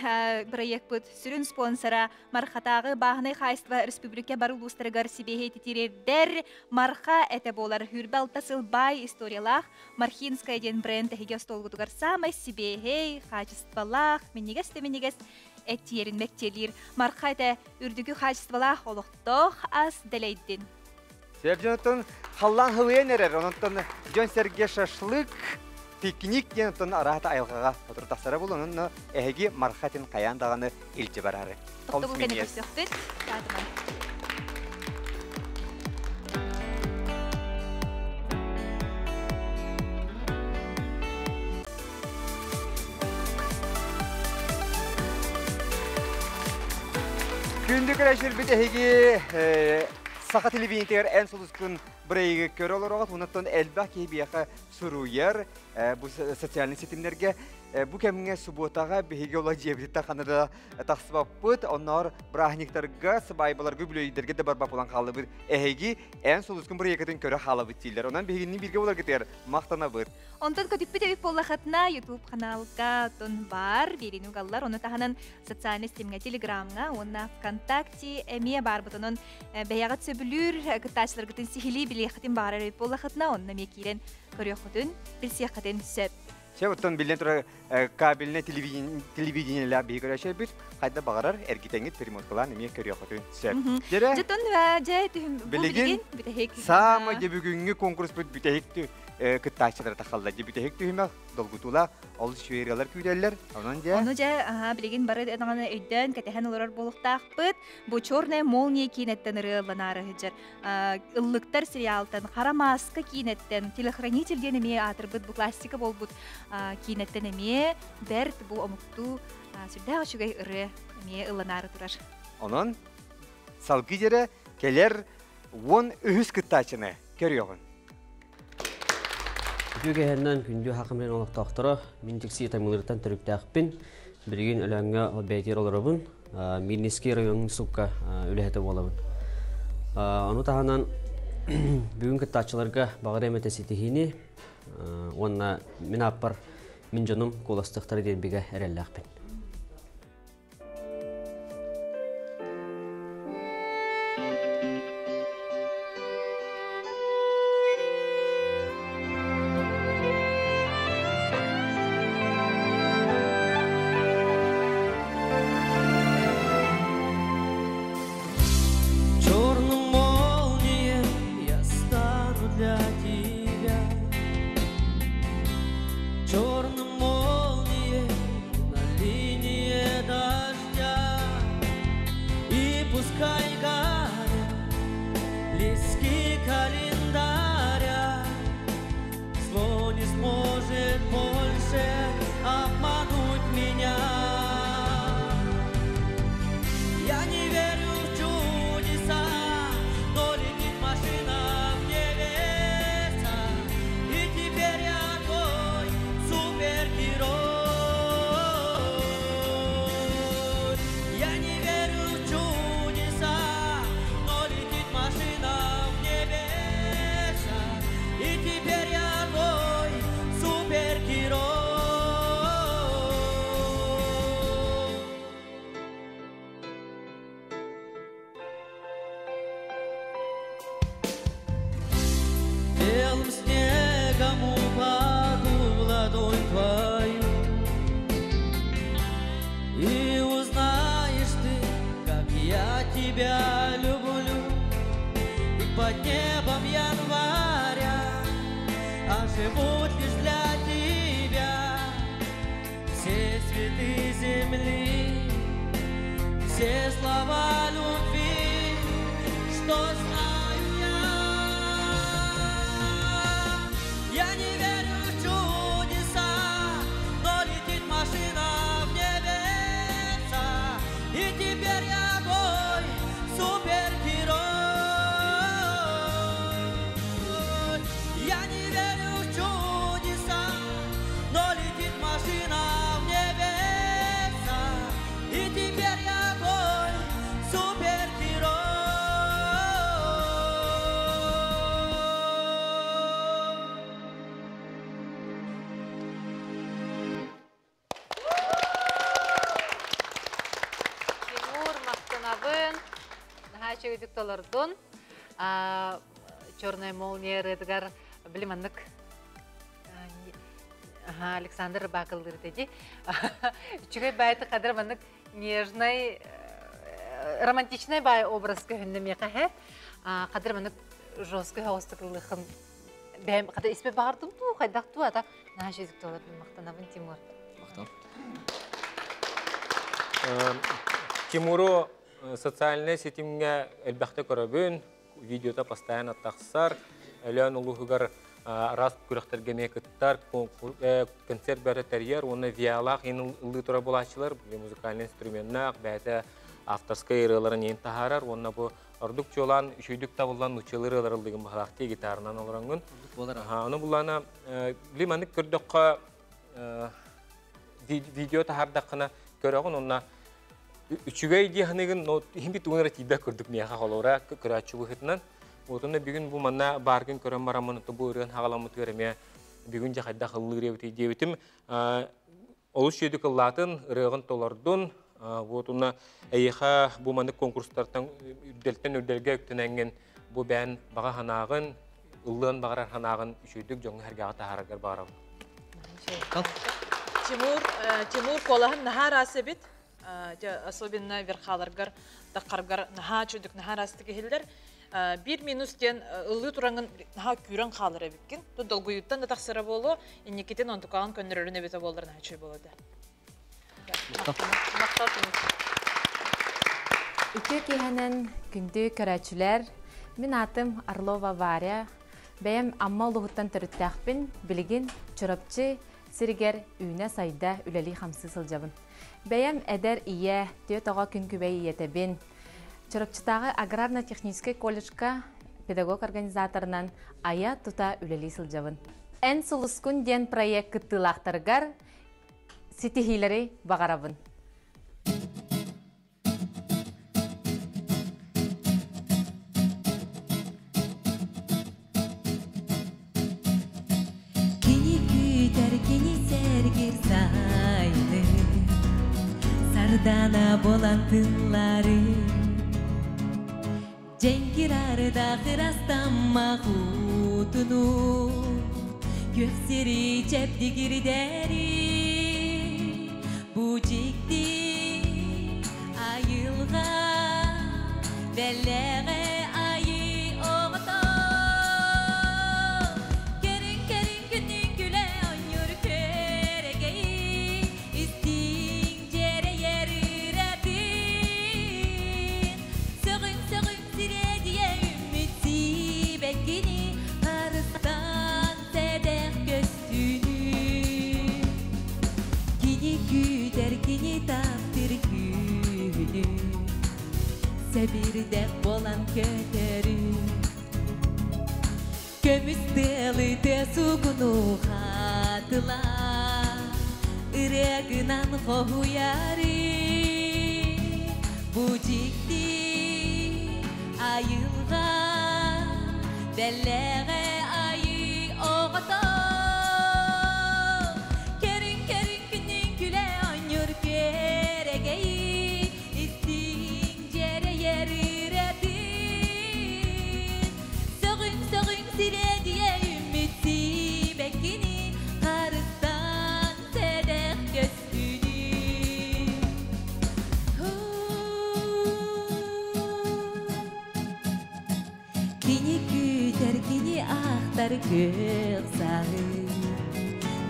бырайыакпыт сүрүн спонсора Мархатааҕы бааһынай хаһаайыстыба республика бары улуустарыгар сибиэһэй титириэрдэр Марха этэ буолар. Хүрбэ алта сыл баай историялаах Мархинская диэн бренд эһиги остуолгутугар саамай сибиэһэй, хаачыстыбалаах, минньигэс да минньигэс эттиэрин мэктиэлиир. Марха этэ үрдүкү хаачыстыбалаах олохтоох ас дэлэйдин. Сэр дьонуттан халлаан хылыйан эрэр, онон дьон-сэргэ шашлык, пикник диэн оттон араата айылҕаҕа сотору тахсара буолуо, онон эһиги Мархатын хайаан даҕаны илдьэ бараары. Тохтобул кэннэ көрсүөхпүт. Таатыман. Күндү көрөөччүлэрбит эһиги Саха телевидениетигэр эн сулускун бырайыгы көрө олороҕут. Онон элбэх киһи биэхэ суруйар бу социальнай ситимнэргэ. Бу кэмҥэ субуотаҕа биһиги ола дьиэбититтэн ханна да тахсыбаппыт. Онноор бырааһынньыктарга, сыбаайбаларга, үбүлүөйдэргэ да барбат буолан хааллыбыт. Эһиги эн сулускун бырайыакытын көрө хаалабыт дииллэр. Онон биһигинниин бииргэ буоларгытыгар махтанабыт. Онтон көтүппүт эбит буоллахытына YouTube каналга оттон бар биэриини угаллар. Ону таһынан социальный ситимҥэ Телеграмҥа уонна ВКонтакте эмиэ баарбыт. Онон бэйэҕит сөбүлүүр кыттааччыларгытын сиһилии билиэххитин баҕарар эбит буоллахытына, онно эмиэ киирэн көрүөххүтүн, билсиэххитин сөп. Чэ, оттон биллэн турар кабельнай телевидениелээх биһи көрөөччүбүт хайда баҕарар эргитэҥҥит перемоткалаан эмиэ көрүөххүтүн сөп. Дьэрэ, Дьэтон дьэ түһүм бу билигин билигин бүтэһик саама дьэ бүгүҥҥү конкурспут бүтэһик кыттааччылара тахалла. Дьэ бүтэһик түһүмэх долгутуулаах олус үчүгэй ырыалар күүтэллэр. Онон дьэ Ону дьэ, аха, билигин бары даҕаны өйдөөн, кэтэһэн олорор буолуохтаахпыт. Бу «Черная молния» киинэттэн ырыаланаары сылдьар. Ыллыктар сериалтан, Хара мааска киинэттэн, Телохранитель диэн эмиэ аатырбыт бу классика буолбут киинэттэн эмиэ бэрт бу омуктуу сүрдээх үчүгэй ырыа эмиэ ылланаары турар. Онон салгыы дьэрэ кэлэр 13 кыттааччыны көрүөҕүн. Үтүө киэһэннэн күндү хакымрын олохтоохторо, мин Тикси Тамылыртан төрүктээхпин. Билигин Өлөөҥҥө бэйэтигэр олоробун. Мирнинский районун сукка үлэһитэ буолабын. Ону таһынан бүгүн кыттааччыларга баҕарыам этэ ситиһиини уонна мин ааппар мин дьонум куоластыахтара диэн бигэ эрэллээхпин. Черным молнием я стану для тебя. Черным молнием на линии дождя. И пускай горят листки календаря. Зло не сможет больше обмануть меня. Я не верю в чудеса, но летит машина в небеса. И теперь я твой супергерой. Я не верю в чудеса, но летит машина в небеса. И теперь я твой супергерой. Белым снегом упаду в ладонь твою И узнаешь ты, как я тебя люблю И под небом января Оживут лишь для тебя Все цветы земли Все слова любви, что знаю я. Я не верю в чудеса, но летит машина в небеса. И теперь я твой супергерой. Я не верю в чудеса, но летит машина в небеса. И теперь я твой супергерой. Тимур махтанабын, наһаа үчүгэйдик толордун. Черная молния ырыатыгар били маннык Александр Рыбакыллыыр ди. Үчүгэй баайты кадыр маннык нежный, романтичный баай образ көһүннэ миэхэ һэ. Кадыр маннык жесткий хоҕустук ыллыхын бэйэм хата испэ баҕардым туу хайдах туу ата наһаа үчүгэйдик толордун махтанабын Тимур. Махтал. Тимуру социальнай ситимҥэ элбэхтэ көрөбүн, видеота постоянно тахсар. Өлөөн улууһугар араас күрэхтэргэ эмиэ кыттар, концерт бары тэрийэр уонна виалаах иин ыллыы турар буолааччылар, музыкальный инструменнаах, бэйэтэ авторскай ырыаларын иин таһаарар уонна бу ордук чуолаан үчүйдүк табыллан нууччалыы ырыалар ыллыгын баһалаахтыы гитаранан олороҥҥун. Ону буллаана били маннык көрдөххө видео таһаардаххына көрөҕүн онно үчүгэй дии саныыгын, но иһин бит тугун эрэ тиийбэт курдук миэхэ холобура көрөөччү быһыытынан. Отонно бүгүн бу манна бааргын көрөн бараммын, бу ырыан хаҕаламмытыгар эмиэ бүгүн дьэ хайдах ыллыыр эбитий диэбитим. Олус үчүгэйдик ыллаатын, ырыаҕын толордун. Вот уна эйиэхэ бу маннык конкурстартан үрдэлтэн үрдэлгэ үктэнэҥҥин бу бээн баҕа санааҕын, ыллыан баҕарар санааҕын үчүгэйдик дьоҥҥо-сэргэҕэ таһаараргар баҕарабын. Тимур, Тимур куолаһын наһаа араас эбит. Особенно верхаларгар, таххаргар наһаа чүдүк, наһаа араастык иһиллэр. Биир минус диэн ыллыы тураҥын наһаа күүрэн хаалар эбиккин. Тут долгуйуттан да тахсара буолуо, инникитин онтукаҕын көннөрөрүн эбитэ буоллар наһаа үчүгэй буолуо этэ. Махтал Тимур. Үтүө киэһэнэн күндү көрөөччүлэр, мин аатым Орлова Варя. Бэйэм Амма улууһуттан төрүттээхпин, билигин Чурапчы сиригэр үүнэ-сайда үлэлии-хамсыы сылдьабын. Бэйэм эдэр ийэ, түөрт оҕо күн күбэй ийэтэбин. Чурапчытааҕы аграрно-техническэй колледжка педагог-организаторынан айа-тута үлэлии сылдьабын. Эн сулускун диэн проект кыттыылаахтарыгар ситиһиилэри баҕарабын. Кини күүтэр, кини сэргир сайны, Сардана болан тыллары. Дьэҥкир арыдах ырастаммах уутуну, Күөх сири чэбдигирдэри. Бу дьикти айылҕа бэлэҕэ айыы оҕото. Кэрин кэрин күнүн күлэ оонньуур күөрэгэй, Истиҥ дьиэрэйэр ырыатын. Сөҕүҥ сөҕүҥ сирэдийэ үүммүт сиибэккини, Харыстаан сэдэх көстүүнү. Кини күүтэр, кини таптыыр күнү, Сэбирдэх буолан көтөрү. Көмүс тыалы тыа суугуну хатыла, Ырыа гынан хоһуйары. Бу дьикти айылҕа бэлэҕэ айыы оҕото. Кэрин кэрин күнүн күлэ оонньуур күөрэгэйи, Истиҥ дьиэрэйэр ырыатын. Сөҕүҥ сөҕүҥ сирэдийэ үүммүт сибэккини, Харыстаан сэдэх көстүүнү. Кини күүтэр, кини ахтар күөх саһы,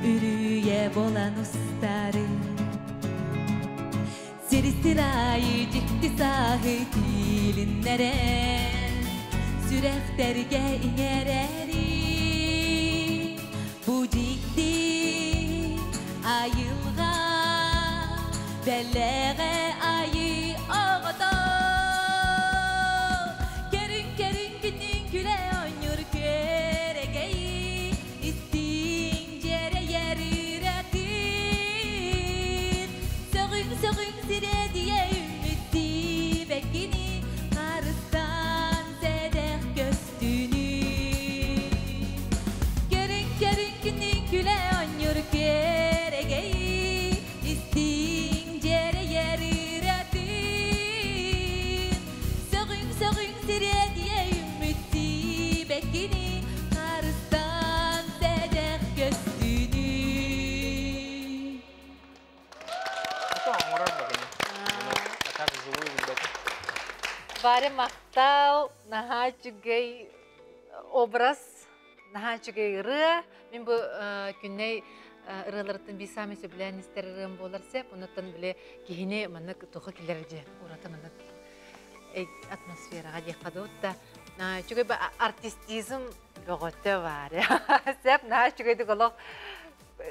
Үрүйэ болан устары. Сир-сир аайы дьикти сааһы тиилиннэрэн, Сүрэхтэргэ иҥэрэри. Бу дьикти айылҕа бэлэҕэ айыы оҕото. Кэрин кэрин күнүн күлэ оонньуур күөрэгэйи, Истиҥ дьиэрэйэр ырыатын. Сөҕүҥ сөҕүҥ сирэдийэ үүммүт сибэккини, Харыстаан сэдэх көстүүнү. Көрүҥ көрүҥ күнүн күлэ оонньуур күөрэгэйи, Истиҥ дьиэрэйэр ырыатын. Сөҕүҥ сөҕүҥ сирэдийэ үүммүт сибэккини, Харыстаан сэдэх көстүүнү. Варя махтал, наһаа үчүгэй образ, наһаа үчүгэй ырыа. Мин бу күннэй ырыаларыттан биир саамай сөбүлээн истэр ырыам буолар сеп. Онуттан били киһини маннык туха килэр дьэ ураты маннык атмосфераҕа диэххэ да үчүгэй артистизм бөҕөтө Варя. Сеп наһаа үчүгэйдик олох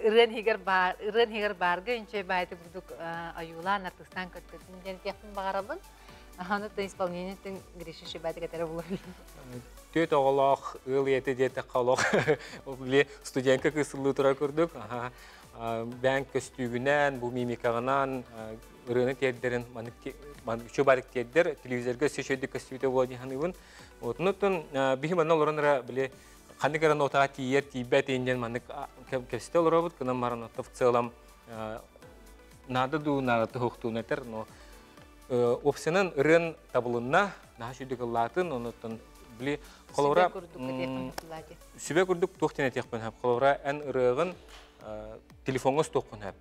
ырыан иһигэр баар ырыан иһигэр баарга инчэй баайты курдук ойуулаан артыстаан көрдөрдүм диэн этиэхпин баҕарабын. Аны то исполнение Гриша Шибатик этэрэ буолар. Түөт оҕолоох ыал ийэтэ диэтэххэ олох били студентка кыысыллыы турар курдук. Бээн көстүүгүнэн, бу мимикаҕынан ырыаны тиэрдэрин маннык үчү барык тиэрдэр телевизорга өссө үчүгэйдик көстүүтэ буола дии саныыбын. Отунуттан биһи манна олорон эрэ били ханнык эрэ нотаҕа тиийэр тиийбэт диэн маннык кэпсэтэ олоробут гынан баран в целом наада дуу наада туһуктуун этэр но опсынан ырыан табылынна наһаа сүдүк ыллаатын онуттан били холобура сүбэ курдук туох диэн этиэхпин сөп холобура эн ырыаҕын телефоҥҥа устуоххун сөп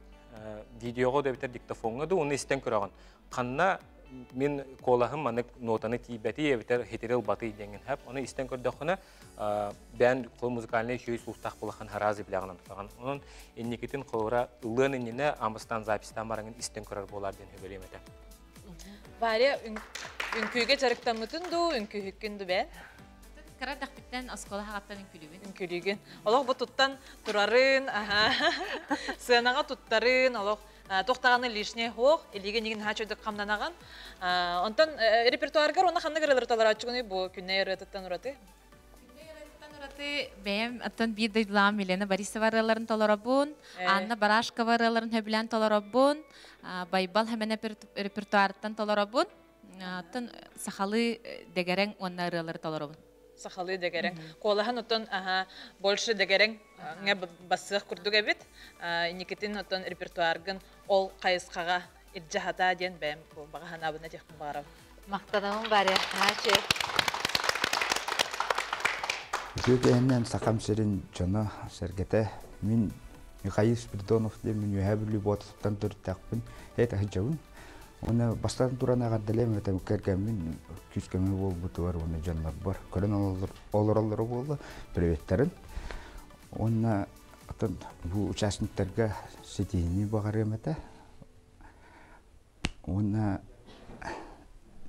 видеоҕа да эбэтэр диктофоҥҥа да уну истэн көрөҕүн ханна мин куолаһым маннык нотаны тиийбэтий эбэтэр хитири ылбатый диэҥҥин сөп ону истэн көрдөххүнэ бэйэн музыкальный үчүгэй слухтаах булахан харазы билэҕин онтоҕун онон инникитин холобура ылыан иннинэ амыстан записьтаан бараҥын истэн көрөр буолаар диэн сөбүлүөм этэ. Варя үҥкүүгэ дьарыктаммытын дуу, үҥкүүһүккүн дуу бээн? Кыра эрдэхпиттэн оскуола хаҕаттан үҥкүүлүүбүн. Үҥкүүлүүгүн. Олох бу туттан турарын, аха, сыанаҕа туттарын, олох туох даҕаны лишний суох, илиигин игин наһаа чөйдүк хамнанаҕын. Онтон репертуаргар уонна ханнык ырыалары толорооччугунуй бу күннэй ырыатыттан ураты? Күннэй ырыатыттан Ураты бэйэм оттон биир дойдулаам Милена Борисова ырыаларын толоробун, Анна Барашкова ырыаларын сөбүлээн толоробун, Байбал Хэмэнэ репертуарыттан толоробун, оттон сахалыы дэгэрэҥ уонна ырыалары толоробун. Сахалыы дэгэрэҥ. Куолаһын оттон аха больше дэгэрэҥ бассыах курдук эбит. Инникитин оттон репертуаргын ол хайысхаҕа илдьэ хатаа диэн бэйэм баҕа санаабын этиэхпин баҕарабын. Махтанабын Варя. Наачы. Үтүө киһинэн Сахам сирин дьоно сэргэтэ мин Михаил Спиридонов диэн мин Үөһээ Бүлүү Боотуттан төрүттээхпин эт аһыдьабын. Уонна бастатан туран эҕэрдэлиэм этэ кэргэммин күүс-көмө буолбутугар уонна дьоннорбор көрөн олороллоро буолла приветтерин. Уонна оттон бу участниктарга ситиһиини баҕарыам этэ. Уонна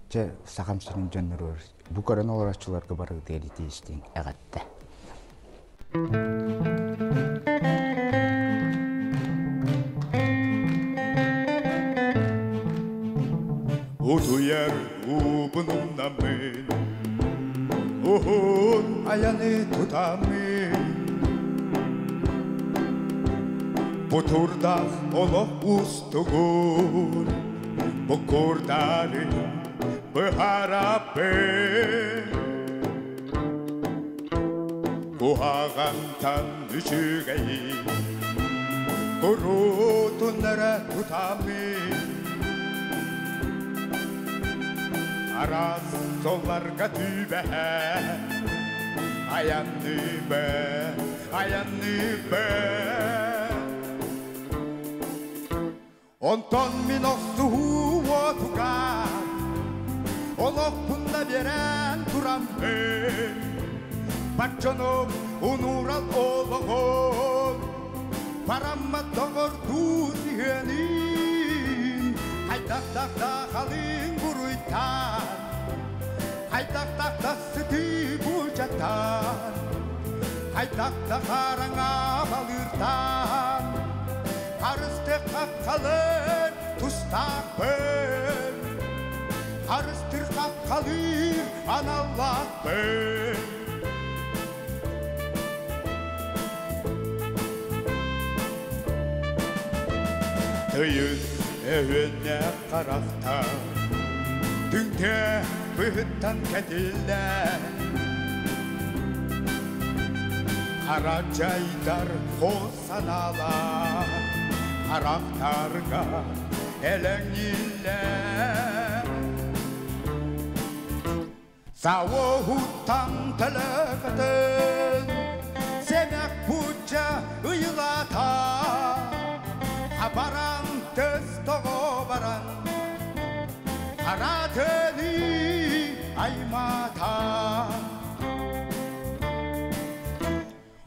чэ сахам сирин дьонноругар бу көрөн олорооччуларга барыгытыгар итии-истиҥ эҕэрдэ. Утуйар уубун умнаммын, уһун айаны тутаммын. Бутурдаах олох устугун, буккурдарын быһаараппын. Куһаҕантан үчүгэйи куруутун эрэ тутаммын. Араас солларга түбэһэ айанныыбын, айанныыбын. Онтон мин охсуһуу уотугар олохпун да биэрэн тураммын бар дьонум унуурал олоҕун бараммат доҕордуу сыһыанын хайдах-дахтахалыын буруйтан хайдах-дахтах сытыы булдьатан хайдах-да хараҥа балыыртан Харыстык хаххалыр тустаахпын, Харыстыр хаххалыыр аналлаахпын. Тыйыс өһүөннээх харахтар түҥтэ быһыттан кэтиллэр Хара дьайдар хос санаалар харахтарга элэҥнииллэр Сауоһуттан төлөкөтөн сэмэх пучча ыйылата хабаран төс тоҕо баран харатыны аймата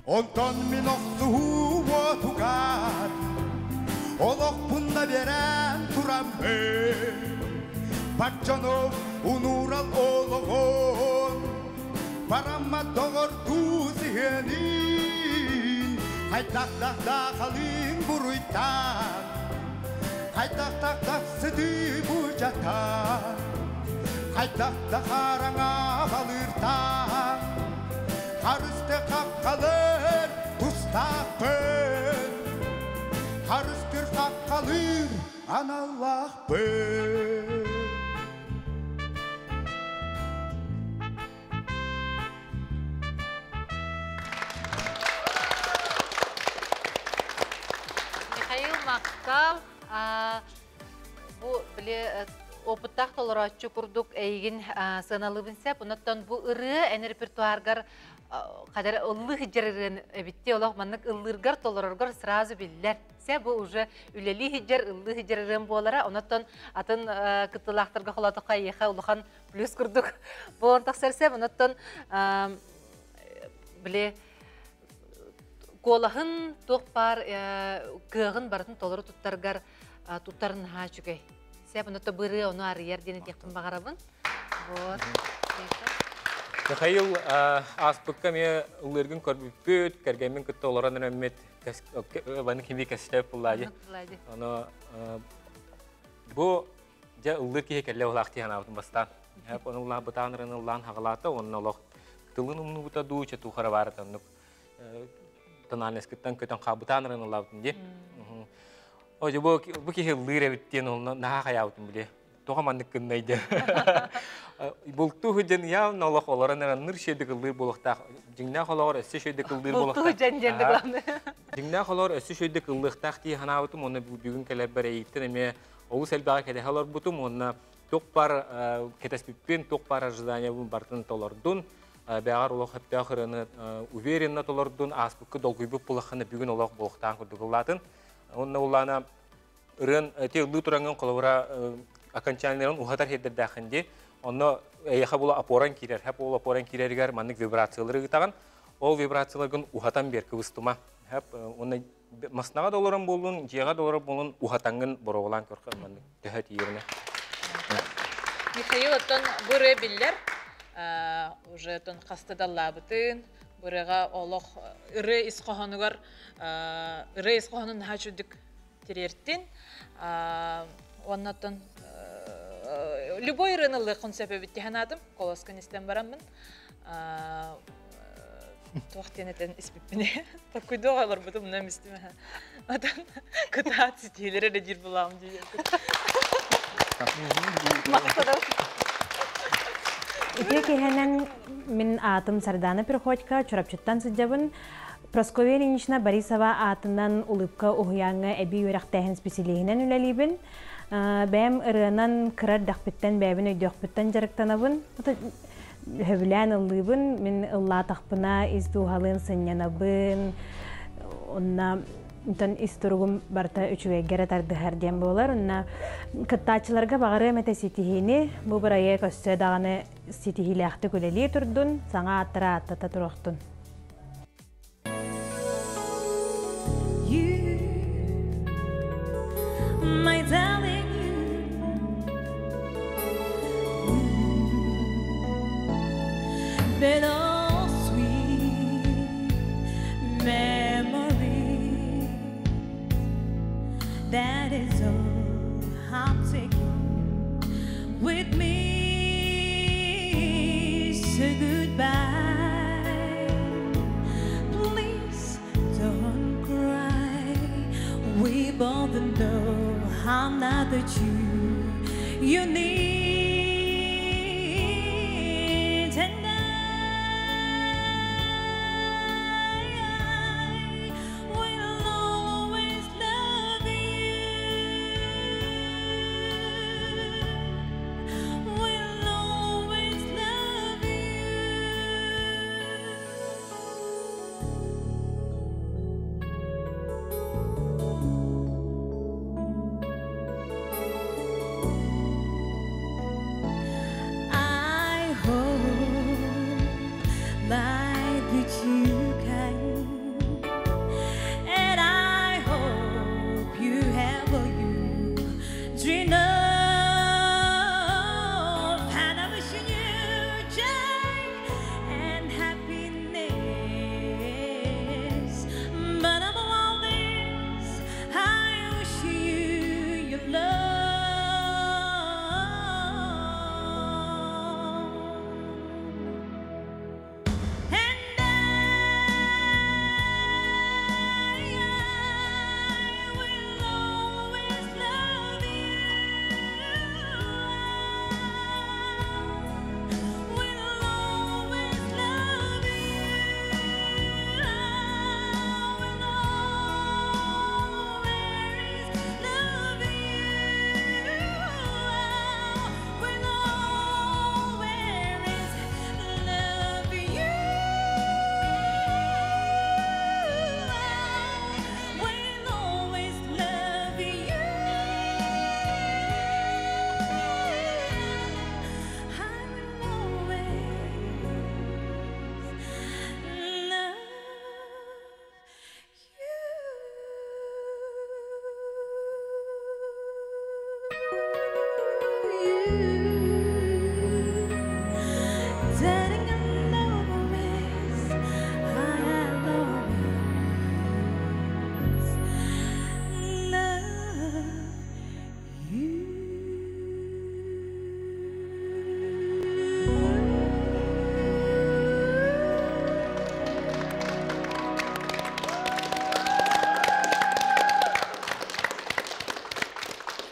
Онтон мин охсуһуу уотугар олохпун да биэрэн тураммын бар дьонум унуурал олоҕун бараммат доҕордуу сыһыанын хайдах-дахтахалыын буруйтан хайдах-дахтах сытыы будьатан хайдах-да хараҥа балыыртан Харысты хаххалыр тустаахпын, Харыстыр хаххалыыр аналлаахпын. Михаил махтал. Бу били опыттаах толорооччу курдук эйигин сыаналыыбын сеп. Оннуттан бу ырыа эн репертуаргар хадара ыллыы сылдьар ырыаны эбитти олох маннык ыллыыргар толороргор сразу биллэр. Се бу уже үлэлии сылдьар ыллыы сылдьар ырыам буолара. Оннуттан атын кыттыылаахтарга холоотоххо эйиэхэ улахан плюс курдук буолан тахсар сеп. Оннуттан били куолаһын туох баар кыаҕын барытын толору туттаргар туттарын наһаа үчүгэй. Сеп ону бырыа ону арыйар диэн этиэхпин баҕарабын. Вот. Михаил ааспыкка эмиэ ыллыыргын көрбүппүт, кэргэммин кытта олорон эрэммит, баны кими кэстэп буллади. Ону бу дьэ ыллыыр киһи кэллэ улаах тиһэн аабытын бастаан. Ону улаах бытаан ырын ыллаан хаҕалаата, онно олох Тылын умнубута дуу, чэ тухара баар оннук тональностьтан көтөн хаабытаан ырыналаабытым дии. Ожо бу бу киһи ыллыыр эбит диэн онно наһаа хайаабытым били. Тоҕо маннык гыннай диэн. Бултуу сылдьан явно олох олорон ыранныр шөйдүк ыллыыр буолуохтаах. Дьиҥнээх олоҕор өссө шөйдүк ыллыыр Бултуу буолуохтаах. дьэн диэн главное. Дьиҥнээх олоҕор өссө шөйдүк ыллыахтаах дии санаабытым уонна бүгүн кэлэрбэр эйиттэн эмиэ олус элбэҕи кэтэһэ олорбутум уонна туох баар кэтэспиппин, туох баар ожиданиябын барытын толордун. Бэҕэр олох сөптөөх ырыаны уверенно толордун, ааспыкка долгуйбут булаххына бүгүн олох буолуохтаан курдук ыллаатын. Уонна улаана ырыан эти ыллыы тураҥҥын холобура окончаниеларын уһатар сирдэрдээххин дии. Онно эйиэхэ була опоран киирэр. Хэп ол опоран киирэригэр маннык вибрациялары ыытаҕын. Ол вибрацияларгын уһатан биэр кыбыстыма. Хэп уонна маснаҕа да олорон буоллун, дьиэҕэ да олорон буоллун уһатаҥҥын боруобалаан көрхө маннык төһө тиийэринэ. Михаил оттон бу ырыа биллэр, уже оттон хаста даллаабытын, бу ырыаҕа олох ырыа ис хоһоонугар ырыа ис хоһоонун наһаа үчүгдүк тириэртин. Уонна оттон любой ырыаны ылыаххын сөп эбит дии санаатым, колоскын истэн бараммын. Туох диэн этэн испиппиний? Токкуйдуох олорбутум, мына мистим Отон кытаат ситиилэр эрэ диир булаам дии. Үтүө киһинэн мин аатым Сардана Приходько, Чурапчыттан сылдьабын. Прасковья Ильинична Борисова аатынан Улыбка уһуйааҥҥа эбии үөрэхтээһин специалиһинэн үлэлиибин. Бэйэм ырыанан кыра эрдэхпиттэн бэйэбин өйдүөхпүттэн дьарыктанабын. Сөбүлээн ыллыыбын, мин ыллаатахпына ис дууһалыын сынньанабын, онно онтон ис туругум барыта үчүгэйгэ эрэ тардыһар диэн буолар. Онно кыттааччыларга баҕарыам этэ ситиһиини, бу бырайыак өссө даҕаны ситиһиилээхтик үлэлии турдун, саҥа ааттары ааттата туруохтун. You, my darling, you. Bittersweet memory. That is all I'm taking with me. So goodbye. Please don't cry. We both know I'm not the you you need. And I will always love you. Will always love you.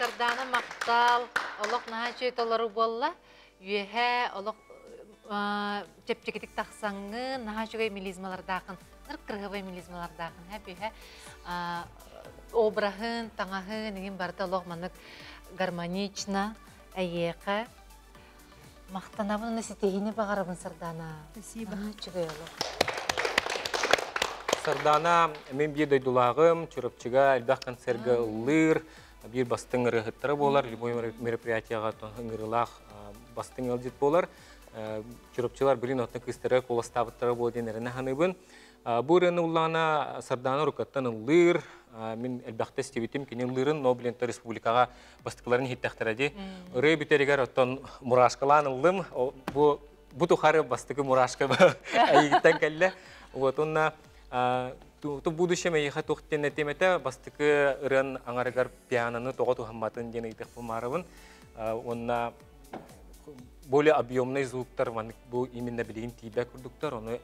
Сардаана махтал, олох наһаа үчүгэй толору буолла. Үөһэ олох чэпчэкитик тахсаҥҥын, наһаа үчүгэй мелизмалардаахын, ныр кырыһыбай мелизмалардаахын, һэ үөһэ обраһын, таҥаһын, иҥин барыта олох маннык гармонично, эйиэхэ махтанабын уонна ситиһиини баҕарабын Сардаана. Спасибо. Үчүгэй олох. Сардаана мин биир дойдулааҕым, Чурапчыга элбэх концерга ыллыыр, биир бастыҥ ырыаһыттара буолар, любой мероприятияҕа ыҥырыылаах бастыҥ ыалдьыт буолар. Чурапчылар билин оттон кыыстара куоластаабыттара буол диэн эрэнэ саныыбын. Бу ырыаны ыллаҕына Сардаана уруккаттан ыллыыр, мин элбэхтэ истибитим кини ыллыырын, но блин республикаҕа бастакыларын иһиттэхтэрэ дии. Ырыа бүтэригэр оттон мурашкалаан ыллым. Бу бу тухары бастакы мурашка эйигиттэн кэллэ. Вот уонна ту будущем эйиэхэ туох диэн этиэм этэ бастакы ырыан аҥарыгар пианоны тоҕо туһамматын диэн ыйытыахпын баарабын. Уонна более объемный звуктар маннык бу именно билигин тиийбэт курдуктар, ону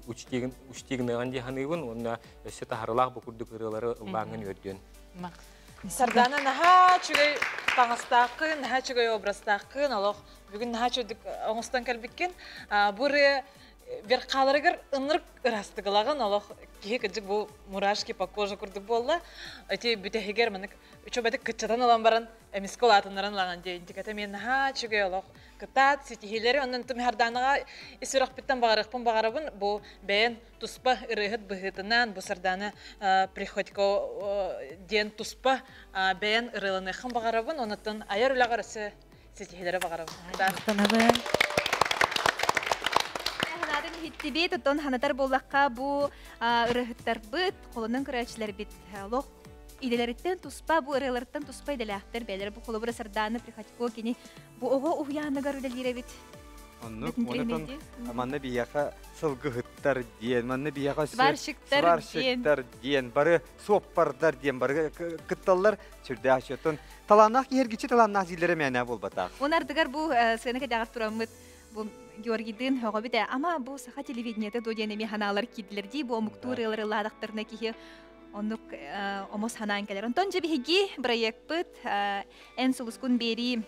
учтигыныган дии саныыбын уонна өссө таһарылаах бу курдук ырыалары ыллааҥҥын үөрдүөн. Сардаана наһаа үчүгэй таҥастааххын, наһаа үчүгэй образтааххын, олох бүгүн наһаа үчүгдүк оҥостон кэлбиккин. Бу ырыа верхаларыгар ынырык ырастыгылаҕын, олох киһи кыдьык бу мурашки по коже курдук буолла. Эти бүтэһигэр манык үчүгэйдик кыччатан ылан баран эмискэ улаатыннаран ылаҕын диэн интиката мен наһаа үчүгэй олох кытаат ситиһиилэри онон Тумиһардаанаҕа ис сүрэхпиттэн баҕарыахпын баҕарабын бу бэйэн туспа ырыаһыт быһыытынан бу Сардаана Приходько диэн туспа бэйэн ырыаланыаххын баҕарабын онуттан айар үлэҕэр өссө ситиһиилэри баҕарабын. Махтанабын. Санаатын иһиттибит, оттон ханатар буоллахха бу ырыаһыттарбыт, холонон көрөөччүлэрбит олох идэлэриттэн туспа, бу ырыаларыттан туспа идэлээхтэр бэйэлэрэ бу холобура Сардаана Приходько кини бу оҕо уһуйааныгар үлэлиир эбит. Оннук, онутун манна биһиэхэ сылгыһыттар диэн, манна биһиэхэ сварщиктар диэн, бары суоппардар диэн бары кытталлар сүрдээх счеттон. Талааннаах киһи эргиччи талааннаах дииллэрэ мээнэ буолбатах. Он ардыгар бу сыана кэтэҕэр тураммыт бу Георгийдыын һөҕөбүт ээ. Ама бу саха телевидениета дуо диэн эмиэ ханаалар киирдилэр дии бу омуктуу ырыалары ыллаатахтарына киһи оннук омос ханаан кэлэр. Онтон дьэ биһиги проекпыт Эн сулускун биэрии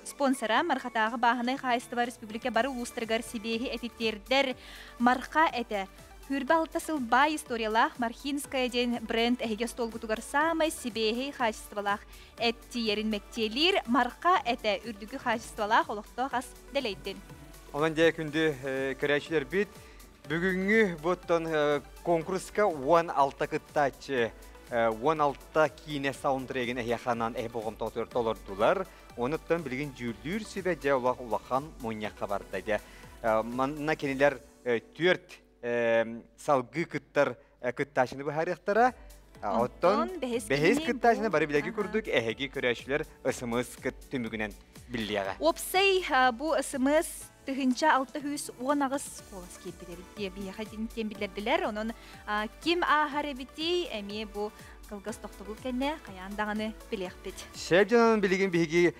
спонсора Мархатааҕы бааһынай хаһаайыстыба республика бары улуустарыгар сибиэһи этитиэрдэр Марха этэ. 26 сыл баай историялаах Мархинская диэн бренд эһиги остуолгутугар саамай сибиэһэй хаачыстыбалаах эт тиийэрин мэктиэлиир Марха этэ үрдүкү хаачыстыбалаах олохтоох ас дэлэйдин. Онон дьэ күндү көрөөччүлэрбит бүгүҥҥү бу оттон конкурска 16 кыттааччы 16 киинэ саундтрегин эһиэхэ анаан эһи болҕомтоҕутугар толордулар. Онуттан билигин дьүүллүүр сүбэ дьэ олох улахан мунньахха барда дьэ. Манна кинилэр түөрт салгыы кыттар кыттааччыны быһаарыахтара. Оттон бэһис кыттааччыны бары билэги курдук эһиги көрөөччүлэр СМС түмүгүнэн биллиэҕэ. Уопсай бу СМС 1618 куолас киирбит эбит дии биһиэхэ итинтиэн биллэрдилэр. Онон ким ааһар эбитий эмиэ бу кылгас тохтобул кэннэ хайаан даҕаны билиэхпит. Шеф дьонун билигин биһиги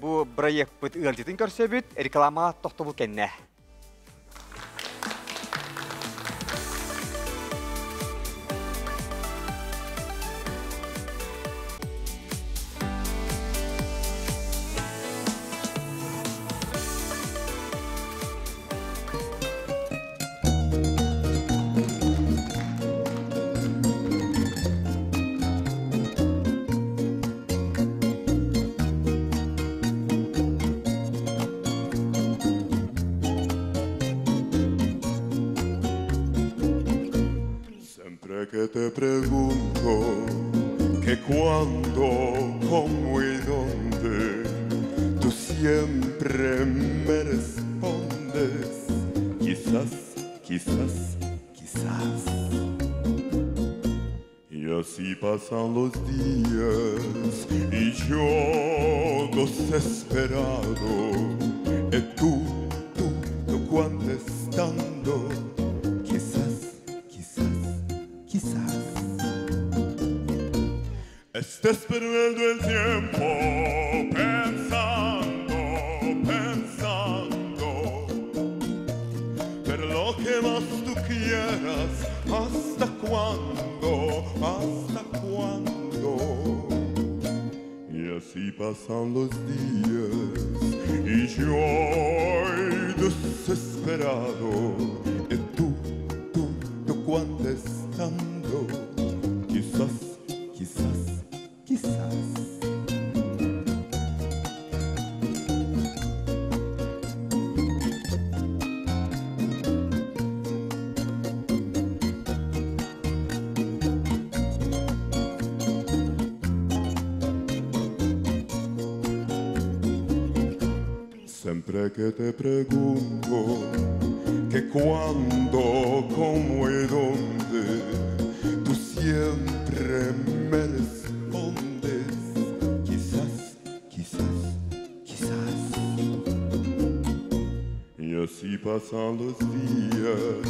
бу проекпыт ыалдьытын көрсөбүт. Реклама тохтобул кэннэ. Siempre que te pregunto que cuándo, cómo y dónde, tú siempre me respondes, quizás, quizás, quizás. Y así pasan los días y yo desesperado, y tú, tú, tú contestando, quizás, quizás, quizás. Estás perdiendo el tiempo pensando, pensando. Pero lo que más tú quieras, ¿hasta cuándo? ¿Hasta cuándo? Y Y así pasan los días y yo desesperado. Y tú, tú, tú contestando. Quizás, quizás, quizás. Siempre que te pregunto que cuándo, cómo y dónde, tú siempre me respondes. Quizás, quizás, quizás. Y así pasan los días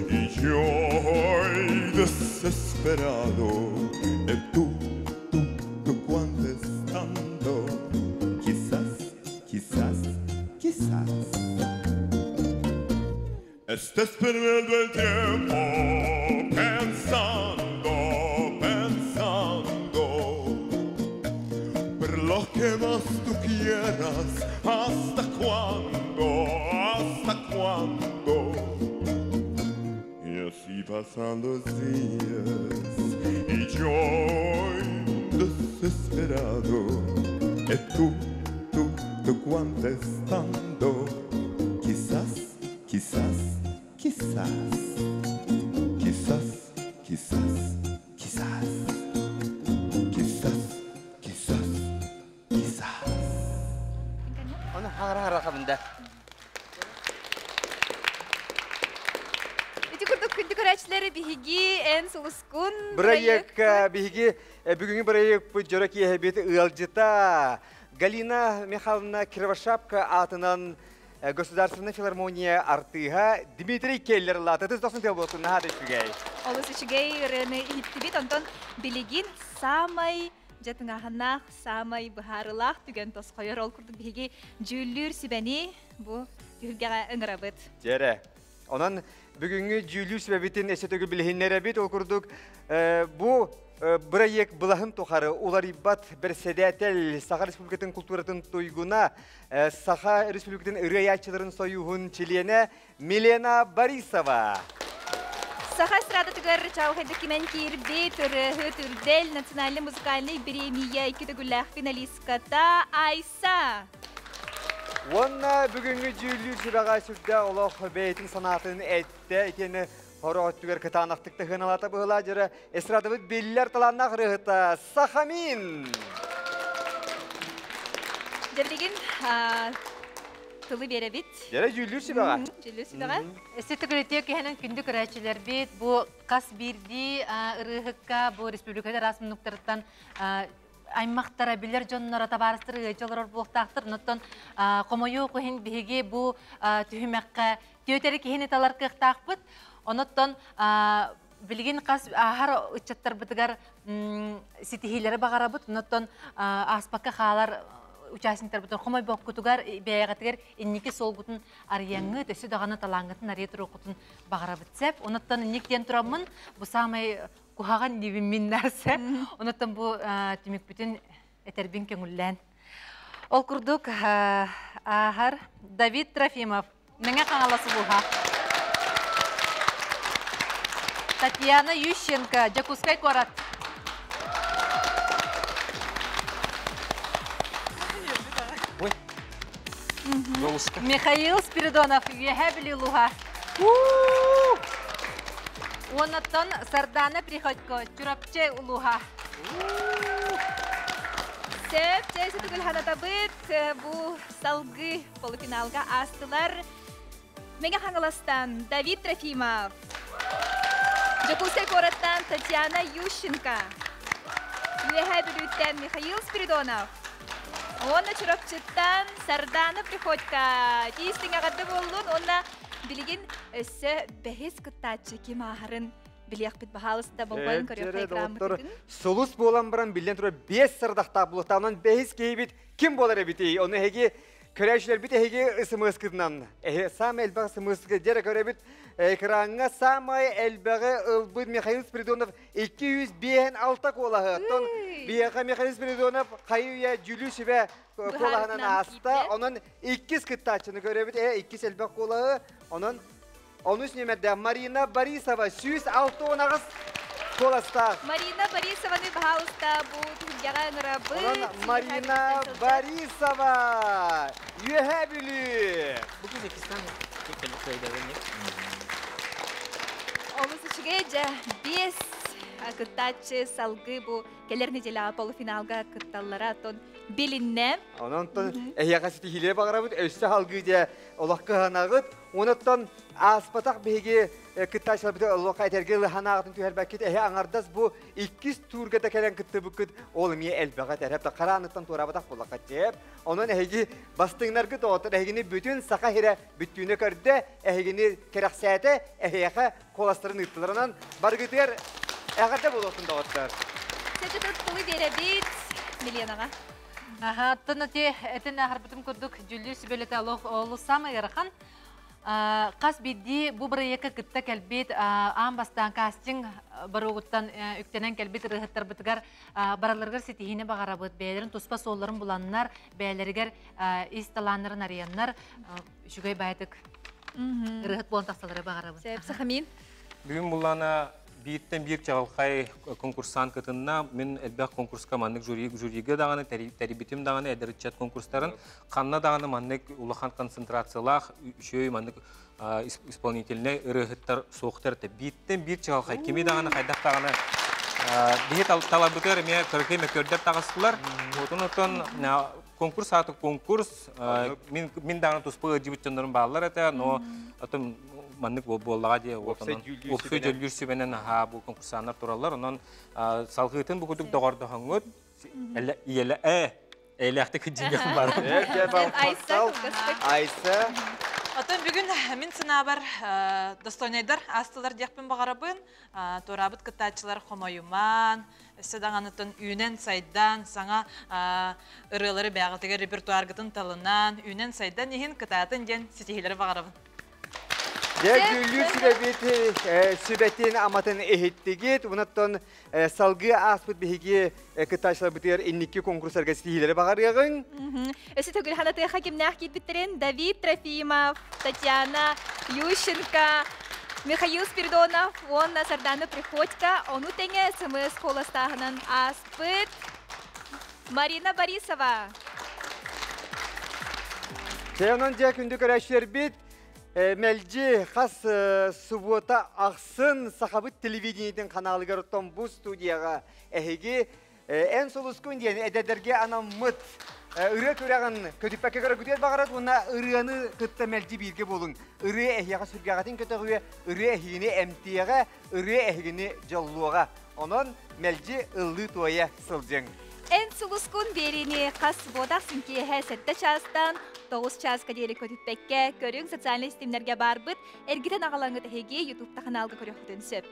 y yo desesperado. Y tú, tú, tú contestando. Quizás, quizás, quizás. Estés perdiendo el tiempo pensando, pensando. Pero lo que más tú quieras, ¿hasta cuándo? ¿Hasta cuándo? Y así pasan los días y yo desesperado. Y tú, tú, tú contestando. Quizás, quizás, quizás. Quizás, quizás, quizás. Quizás, quizás, quizás. Оны хагара хабында. Ити курдук күндү көрөөчүлэри биһиги эн сулускун Проект биһиги бүгүҥҥү проект бу дьоро киэһэбит ыалдьыта Галина Михайловна Кривошапка аатынан Государственная филармония артыыһа Дмитрий Келлер лаата тыс дохсун тыал буолтун наһаа да үчүгэй. Олус үчүгэй ырыаны иһиттибит, онтон билигин саамай дьатыҥаһыннаах, саамай быһаарылаах түгэн тосхойор ол курдук биһиги дьүүллүүр сүбэни бу түһүлгэҕэ ыҥырабыт. Дьэрэ. Онон бүгүҥҥү дьүүллүүр сүбэбитин өссө төгүл билиһиннэрэбит. Ол курдук бу бырайыак былаһын тухары уларыйбат бэрэссэдээтэл Саха Республикатын культуратын туйгуна, Саха Республикатын ырыаяччыларын сойууһун чилиэнэ Милена Борисова. Саха эстрадатыгар чаҕылхайдык кимэн киирбит ырыаһыт Үрдэл национальный музыкальный бириэмийэ икки төгүллээх финалистката Айса. Уонна бүгүҥҥү дьүүллүүр сүбэҕэ сүрдээх олох бэйэтин санаатын эттэ, итиэннэ хоро өттүгэр кытаанахтык тыһыналаата быһылаа дьара эстрадабыт биллэр талааннаах ырыаһыта Сахамин. Дьэ билигин тылы биэрэбит. Дьэрэ дьүүллүүр сүбэҕэ. Дьүүллүүр сүбэҕэ. Өссө төгүрүтүө киһинэн күндү көрөөччүлэрбит бу хас биирдии ырыаһыкка бу республикада араас муннуктарыттан аймахтара, билэр дьонноро, табаарыстары ыалдьа олорор буолуохтаахтар. Онтон хомойуох иһин биһиги бу түһүмэххэ түөтэри киһини талар кыахтаахпыт. Онуттан билигин хас ааһар ыччаттарбытыгар ситиһиилэри баҕарабыт. Онуттан ааспакка хаалар участниктарбытын хомойбоккутугар бэйэҕитигэр инники суолгутун арыйаҥҥыт, өссө даҕаны талааҥҥытын арыйа туруоххутун баҕарабыт сөп. Онуттан инник диэн тураммын, бу саамай куһаҕан диибин мин нәрсэ. Онуттан бу түмүкпүтүн этэрбин көҥүллээн. Ол курдук ааһар Давид Трофимов, Мэҥэ Хаҥалас улууһа. Татьяна Ющенко, Дьокуускай куорат. Михаил Спиридонов, Үөһээ Бүлүү улууһа. Уоннаттан Сардана Приходько, Чурапчы улууһа. Сөп, чэйси түгүл ханатабыт. Бу салгыы полуфиналга аастылар. Мэҥэ Хаҥаластан Давид Трофимов. Дьокуускай куораттан Татьяна Ющенко. Үөһээ Бүлүүттэн Михаил Спиридонов. Уонна Чурапчыттан Сардана Приходько. Тиистиҥ эҕэрдэ буоллун уонна билигин өссө бэһис кыттааччы ким ааһарын билиэхпит баһаалыста болҕойон көрүөххэ экраммытын. Сулус буолан баран биллэн турар биэс сардахтаах булуохтаах. Онон бэһис киһибит ким буолар эбитий? Ону эһиги Көрөөччүлэрбит эһиги СМС-кытынан, эһи саамай элбэх СМС-ка дьэрэ көрөбүт. Экраҥҥа саамай элбэҕи ылбыт Михаил Спиридонов 256 куолаһы. Оттон биһиэхэ Михаил Спиридонов хайы-үйэ дьүлүү сүбэ куолаһынан ааста. Онон иккис кыттааччыны көрөбүт. Иккис элбэх куолаһы. Онон Онус нүөмэрдээх Марина Борисова 168 куоластаах. Марина Борисованы баһаалыста бу түһүлгэҕэ ыҥырабыт. Онон Марина Борисова Үөһээ Бүлүү. Бу күн иккистэн кыайдабын. Олус үчүгэй дьэ биэс кыттааччы салгыы бу кэлэр неделяҕа полуфиналга кытталлара оттон билиннэ. Онон эһиэхэ ситиһиилэри баҕарабыт өссө салгыы дьэ олох кыһанаҕыт. Онуттан ааспатах биһиги кыттааччыларбыт олоххо этэргэ ылыһан түһэрбэккит эһи аҥардас бу иккис туурга да кэлэн кыттыбыккыт ол эмиэ элбэҕи этэр да харааныттан туораабатах буоллахха чэп. Онон эһиги бастыҥнаргыт оҕотор эһигини бүтүн саха сирэ бүттүүнэ көрдө, эһигини кэрэхсээтэ, эһиэхэ куоластарын ыыттыларынан барыгытыгар эҕэрдэ буолуохтун доҕоттор. Сөтүтүт тылы биэрэбит Миленаҕа. Аха, оттон ити этин аһарбытым курдук дьүүллүүр сүбэлэтэ олох олус саамай ыарахан. Хас биирдии бу бырайыакка кытта кэлбит аан бастаан кастинг боруогуттан үктэнэн кэлбит ырыаһыттарбытыгар бараларыгар ситиһиини баҕарабыт. Бэйэлэрин туспа суолларын буланнар, бэйэлэригэр ис талааннарын арыйаннар үчүгэй баайдык ырыаһыт буолан тахсалары баҕарабын. Сөп, Сахамин. Бүгүн буллана бииртэн биир чаҕылхай конкурсант кытынна. Мин элбэх конкурска маннык жюри, жюрига даҕаны тэрийбитим даҕаны эдэр ыччат конкурстарын ханна даҕаны маннык улахан концентрациялаах үчүгэй маннык исполнительнай ырыаһыттар суохтар этэ. Бииртэн биир чаҕылхай кими даҕаны хайдах даҕаны биһи таларбытыгар эмиэ кыракый мөкөрдөр таҕыстылар. Отон оттон конкурс ааты конкурс мин мин даҕаны туспа ыалдьыбыт дьоннорум бааллар этэ, но атын маннык буоллаҕа дии уопсай дьүүллүүр сүбэнэн аһаа бу конкурсаннар тураллар онон салгыытын бу курдук доҕордоһоҥҥут ийэлэ э эйлээхтик кыдьыгах бар Айса Отон бүгүн мин санаабар достойнайдар астылар диэхпин баҕарабын. Туораабыт кыттааччылар хомойумаан, өссө даҕанытын үүнэн-сайдан, саҥа ырыалары бэйэҕитигэр репертуаргытын талынан, үүнэн-сайдан иһин кытаатын диэн ситиһиилэри баҕарабын. Дьэ, дьүүллүүр сүбэбит сүбэтин аматын иһиттигит. Онон салгыы ааспыт биһиги кыттааччыларбытыгар инники конкурстарга ситиһиилэри баҕарыаҕыҥ. Өссө төгүл ханатыаха кимнээх киирбиттэрин Давид Трофимов, Татьяна Ющенко, Михаил Спиридонов уонна Сардана Приходько ону тэҥэ СМС куоластааһынан ааспыт Марина Борисова. Дьэ, онон дьэ күндү көрөөччүлэрбит, мэлдьи хас субуота ахсын Сахабыт телевидениетин ханаалыгар оттон бу студияҕа эһиги Эн сулускун диэн эдэрдэргэ анаммыт ырыа күрэҕин көтүппэккэ көрөргүтүгэр баҕарат уонна ырыаны кытта мэлдьи бииргэ буолуҥ. Ырыа эһиэхэ сүргэҕитин көтөҕүө, ырыа эһигини эмтиэҕэ, ырыа эһигини дьоллуоҕа. Онон мэлдьи ыллыы-туойа сылдьыҥ. Эн сулускун биэриини хас субуота ахсын киэһэ 7 чаастан 9 чааска диэри көтүппэккэ көрүҥ социальнай ситимнэргэ баарбыт эргитэн аҕалаҥҥыт эһиги ютубта ханаалга көрүөххүтүн сөп.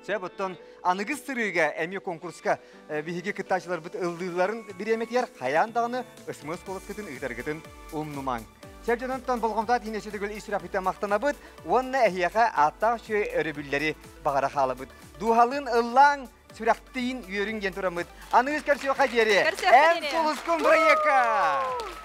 Сөп, оттон аныгыс сырыыга эмиэ конкурска биһиги кыттааччыларбыт ыллыылларын бириэмэтигэр хайаан даҕаны СМС куоласкытын ыытаргытын умнумаҥ. Сөп дьононтон болҕомтоот иһин өссө төгүл ис сүрэхпиттэн махтанабыт уонна эһиэхэ ааттаах үчүгэй өрөбүллэри баҕара хаалабыт. Дууһалыын ыллааҥ, сүрэхтиин үөрүҥ диэн тураммыт. Аныгыс көрсүөххэ диэри. Эн сулускун бырайыакка!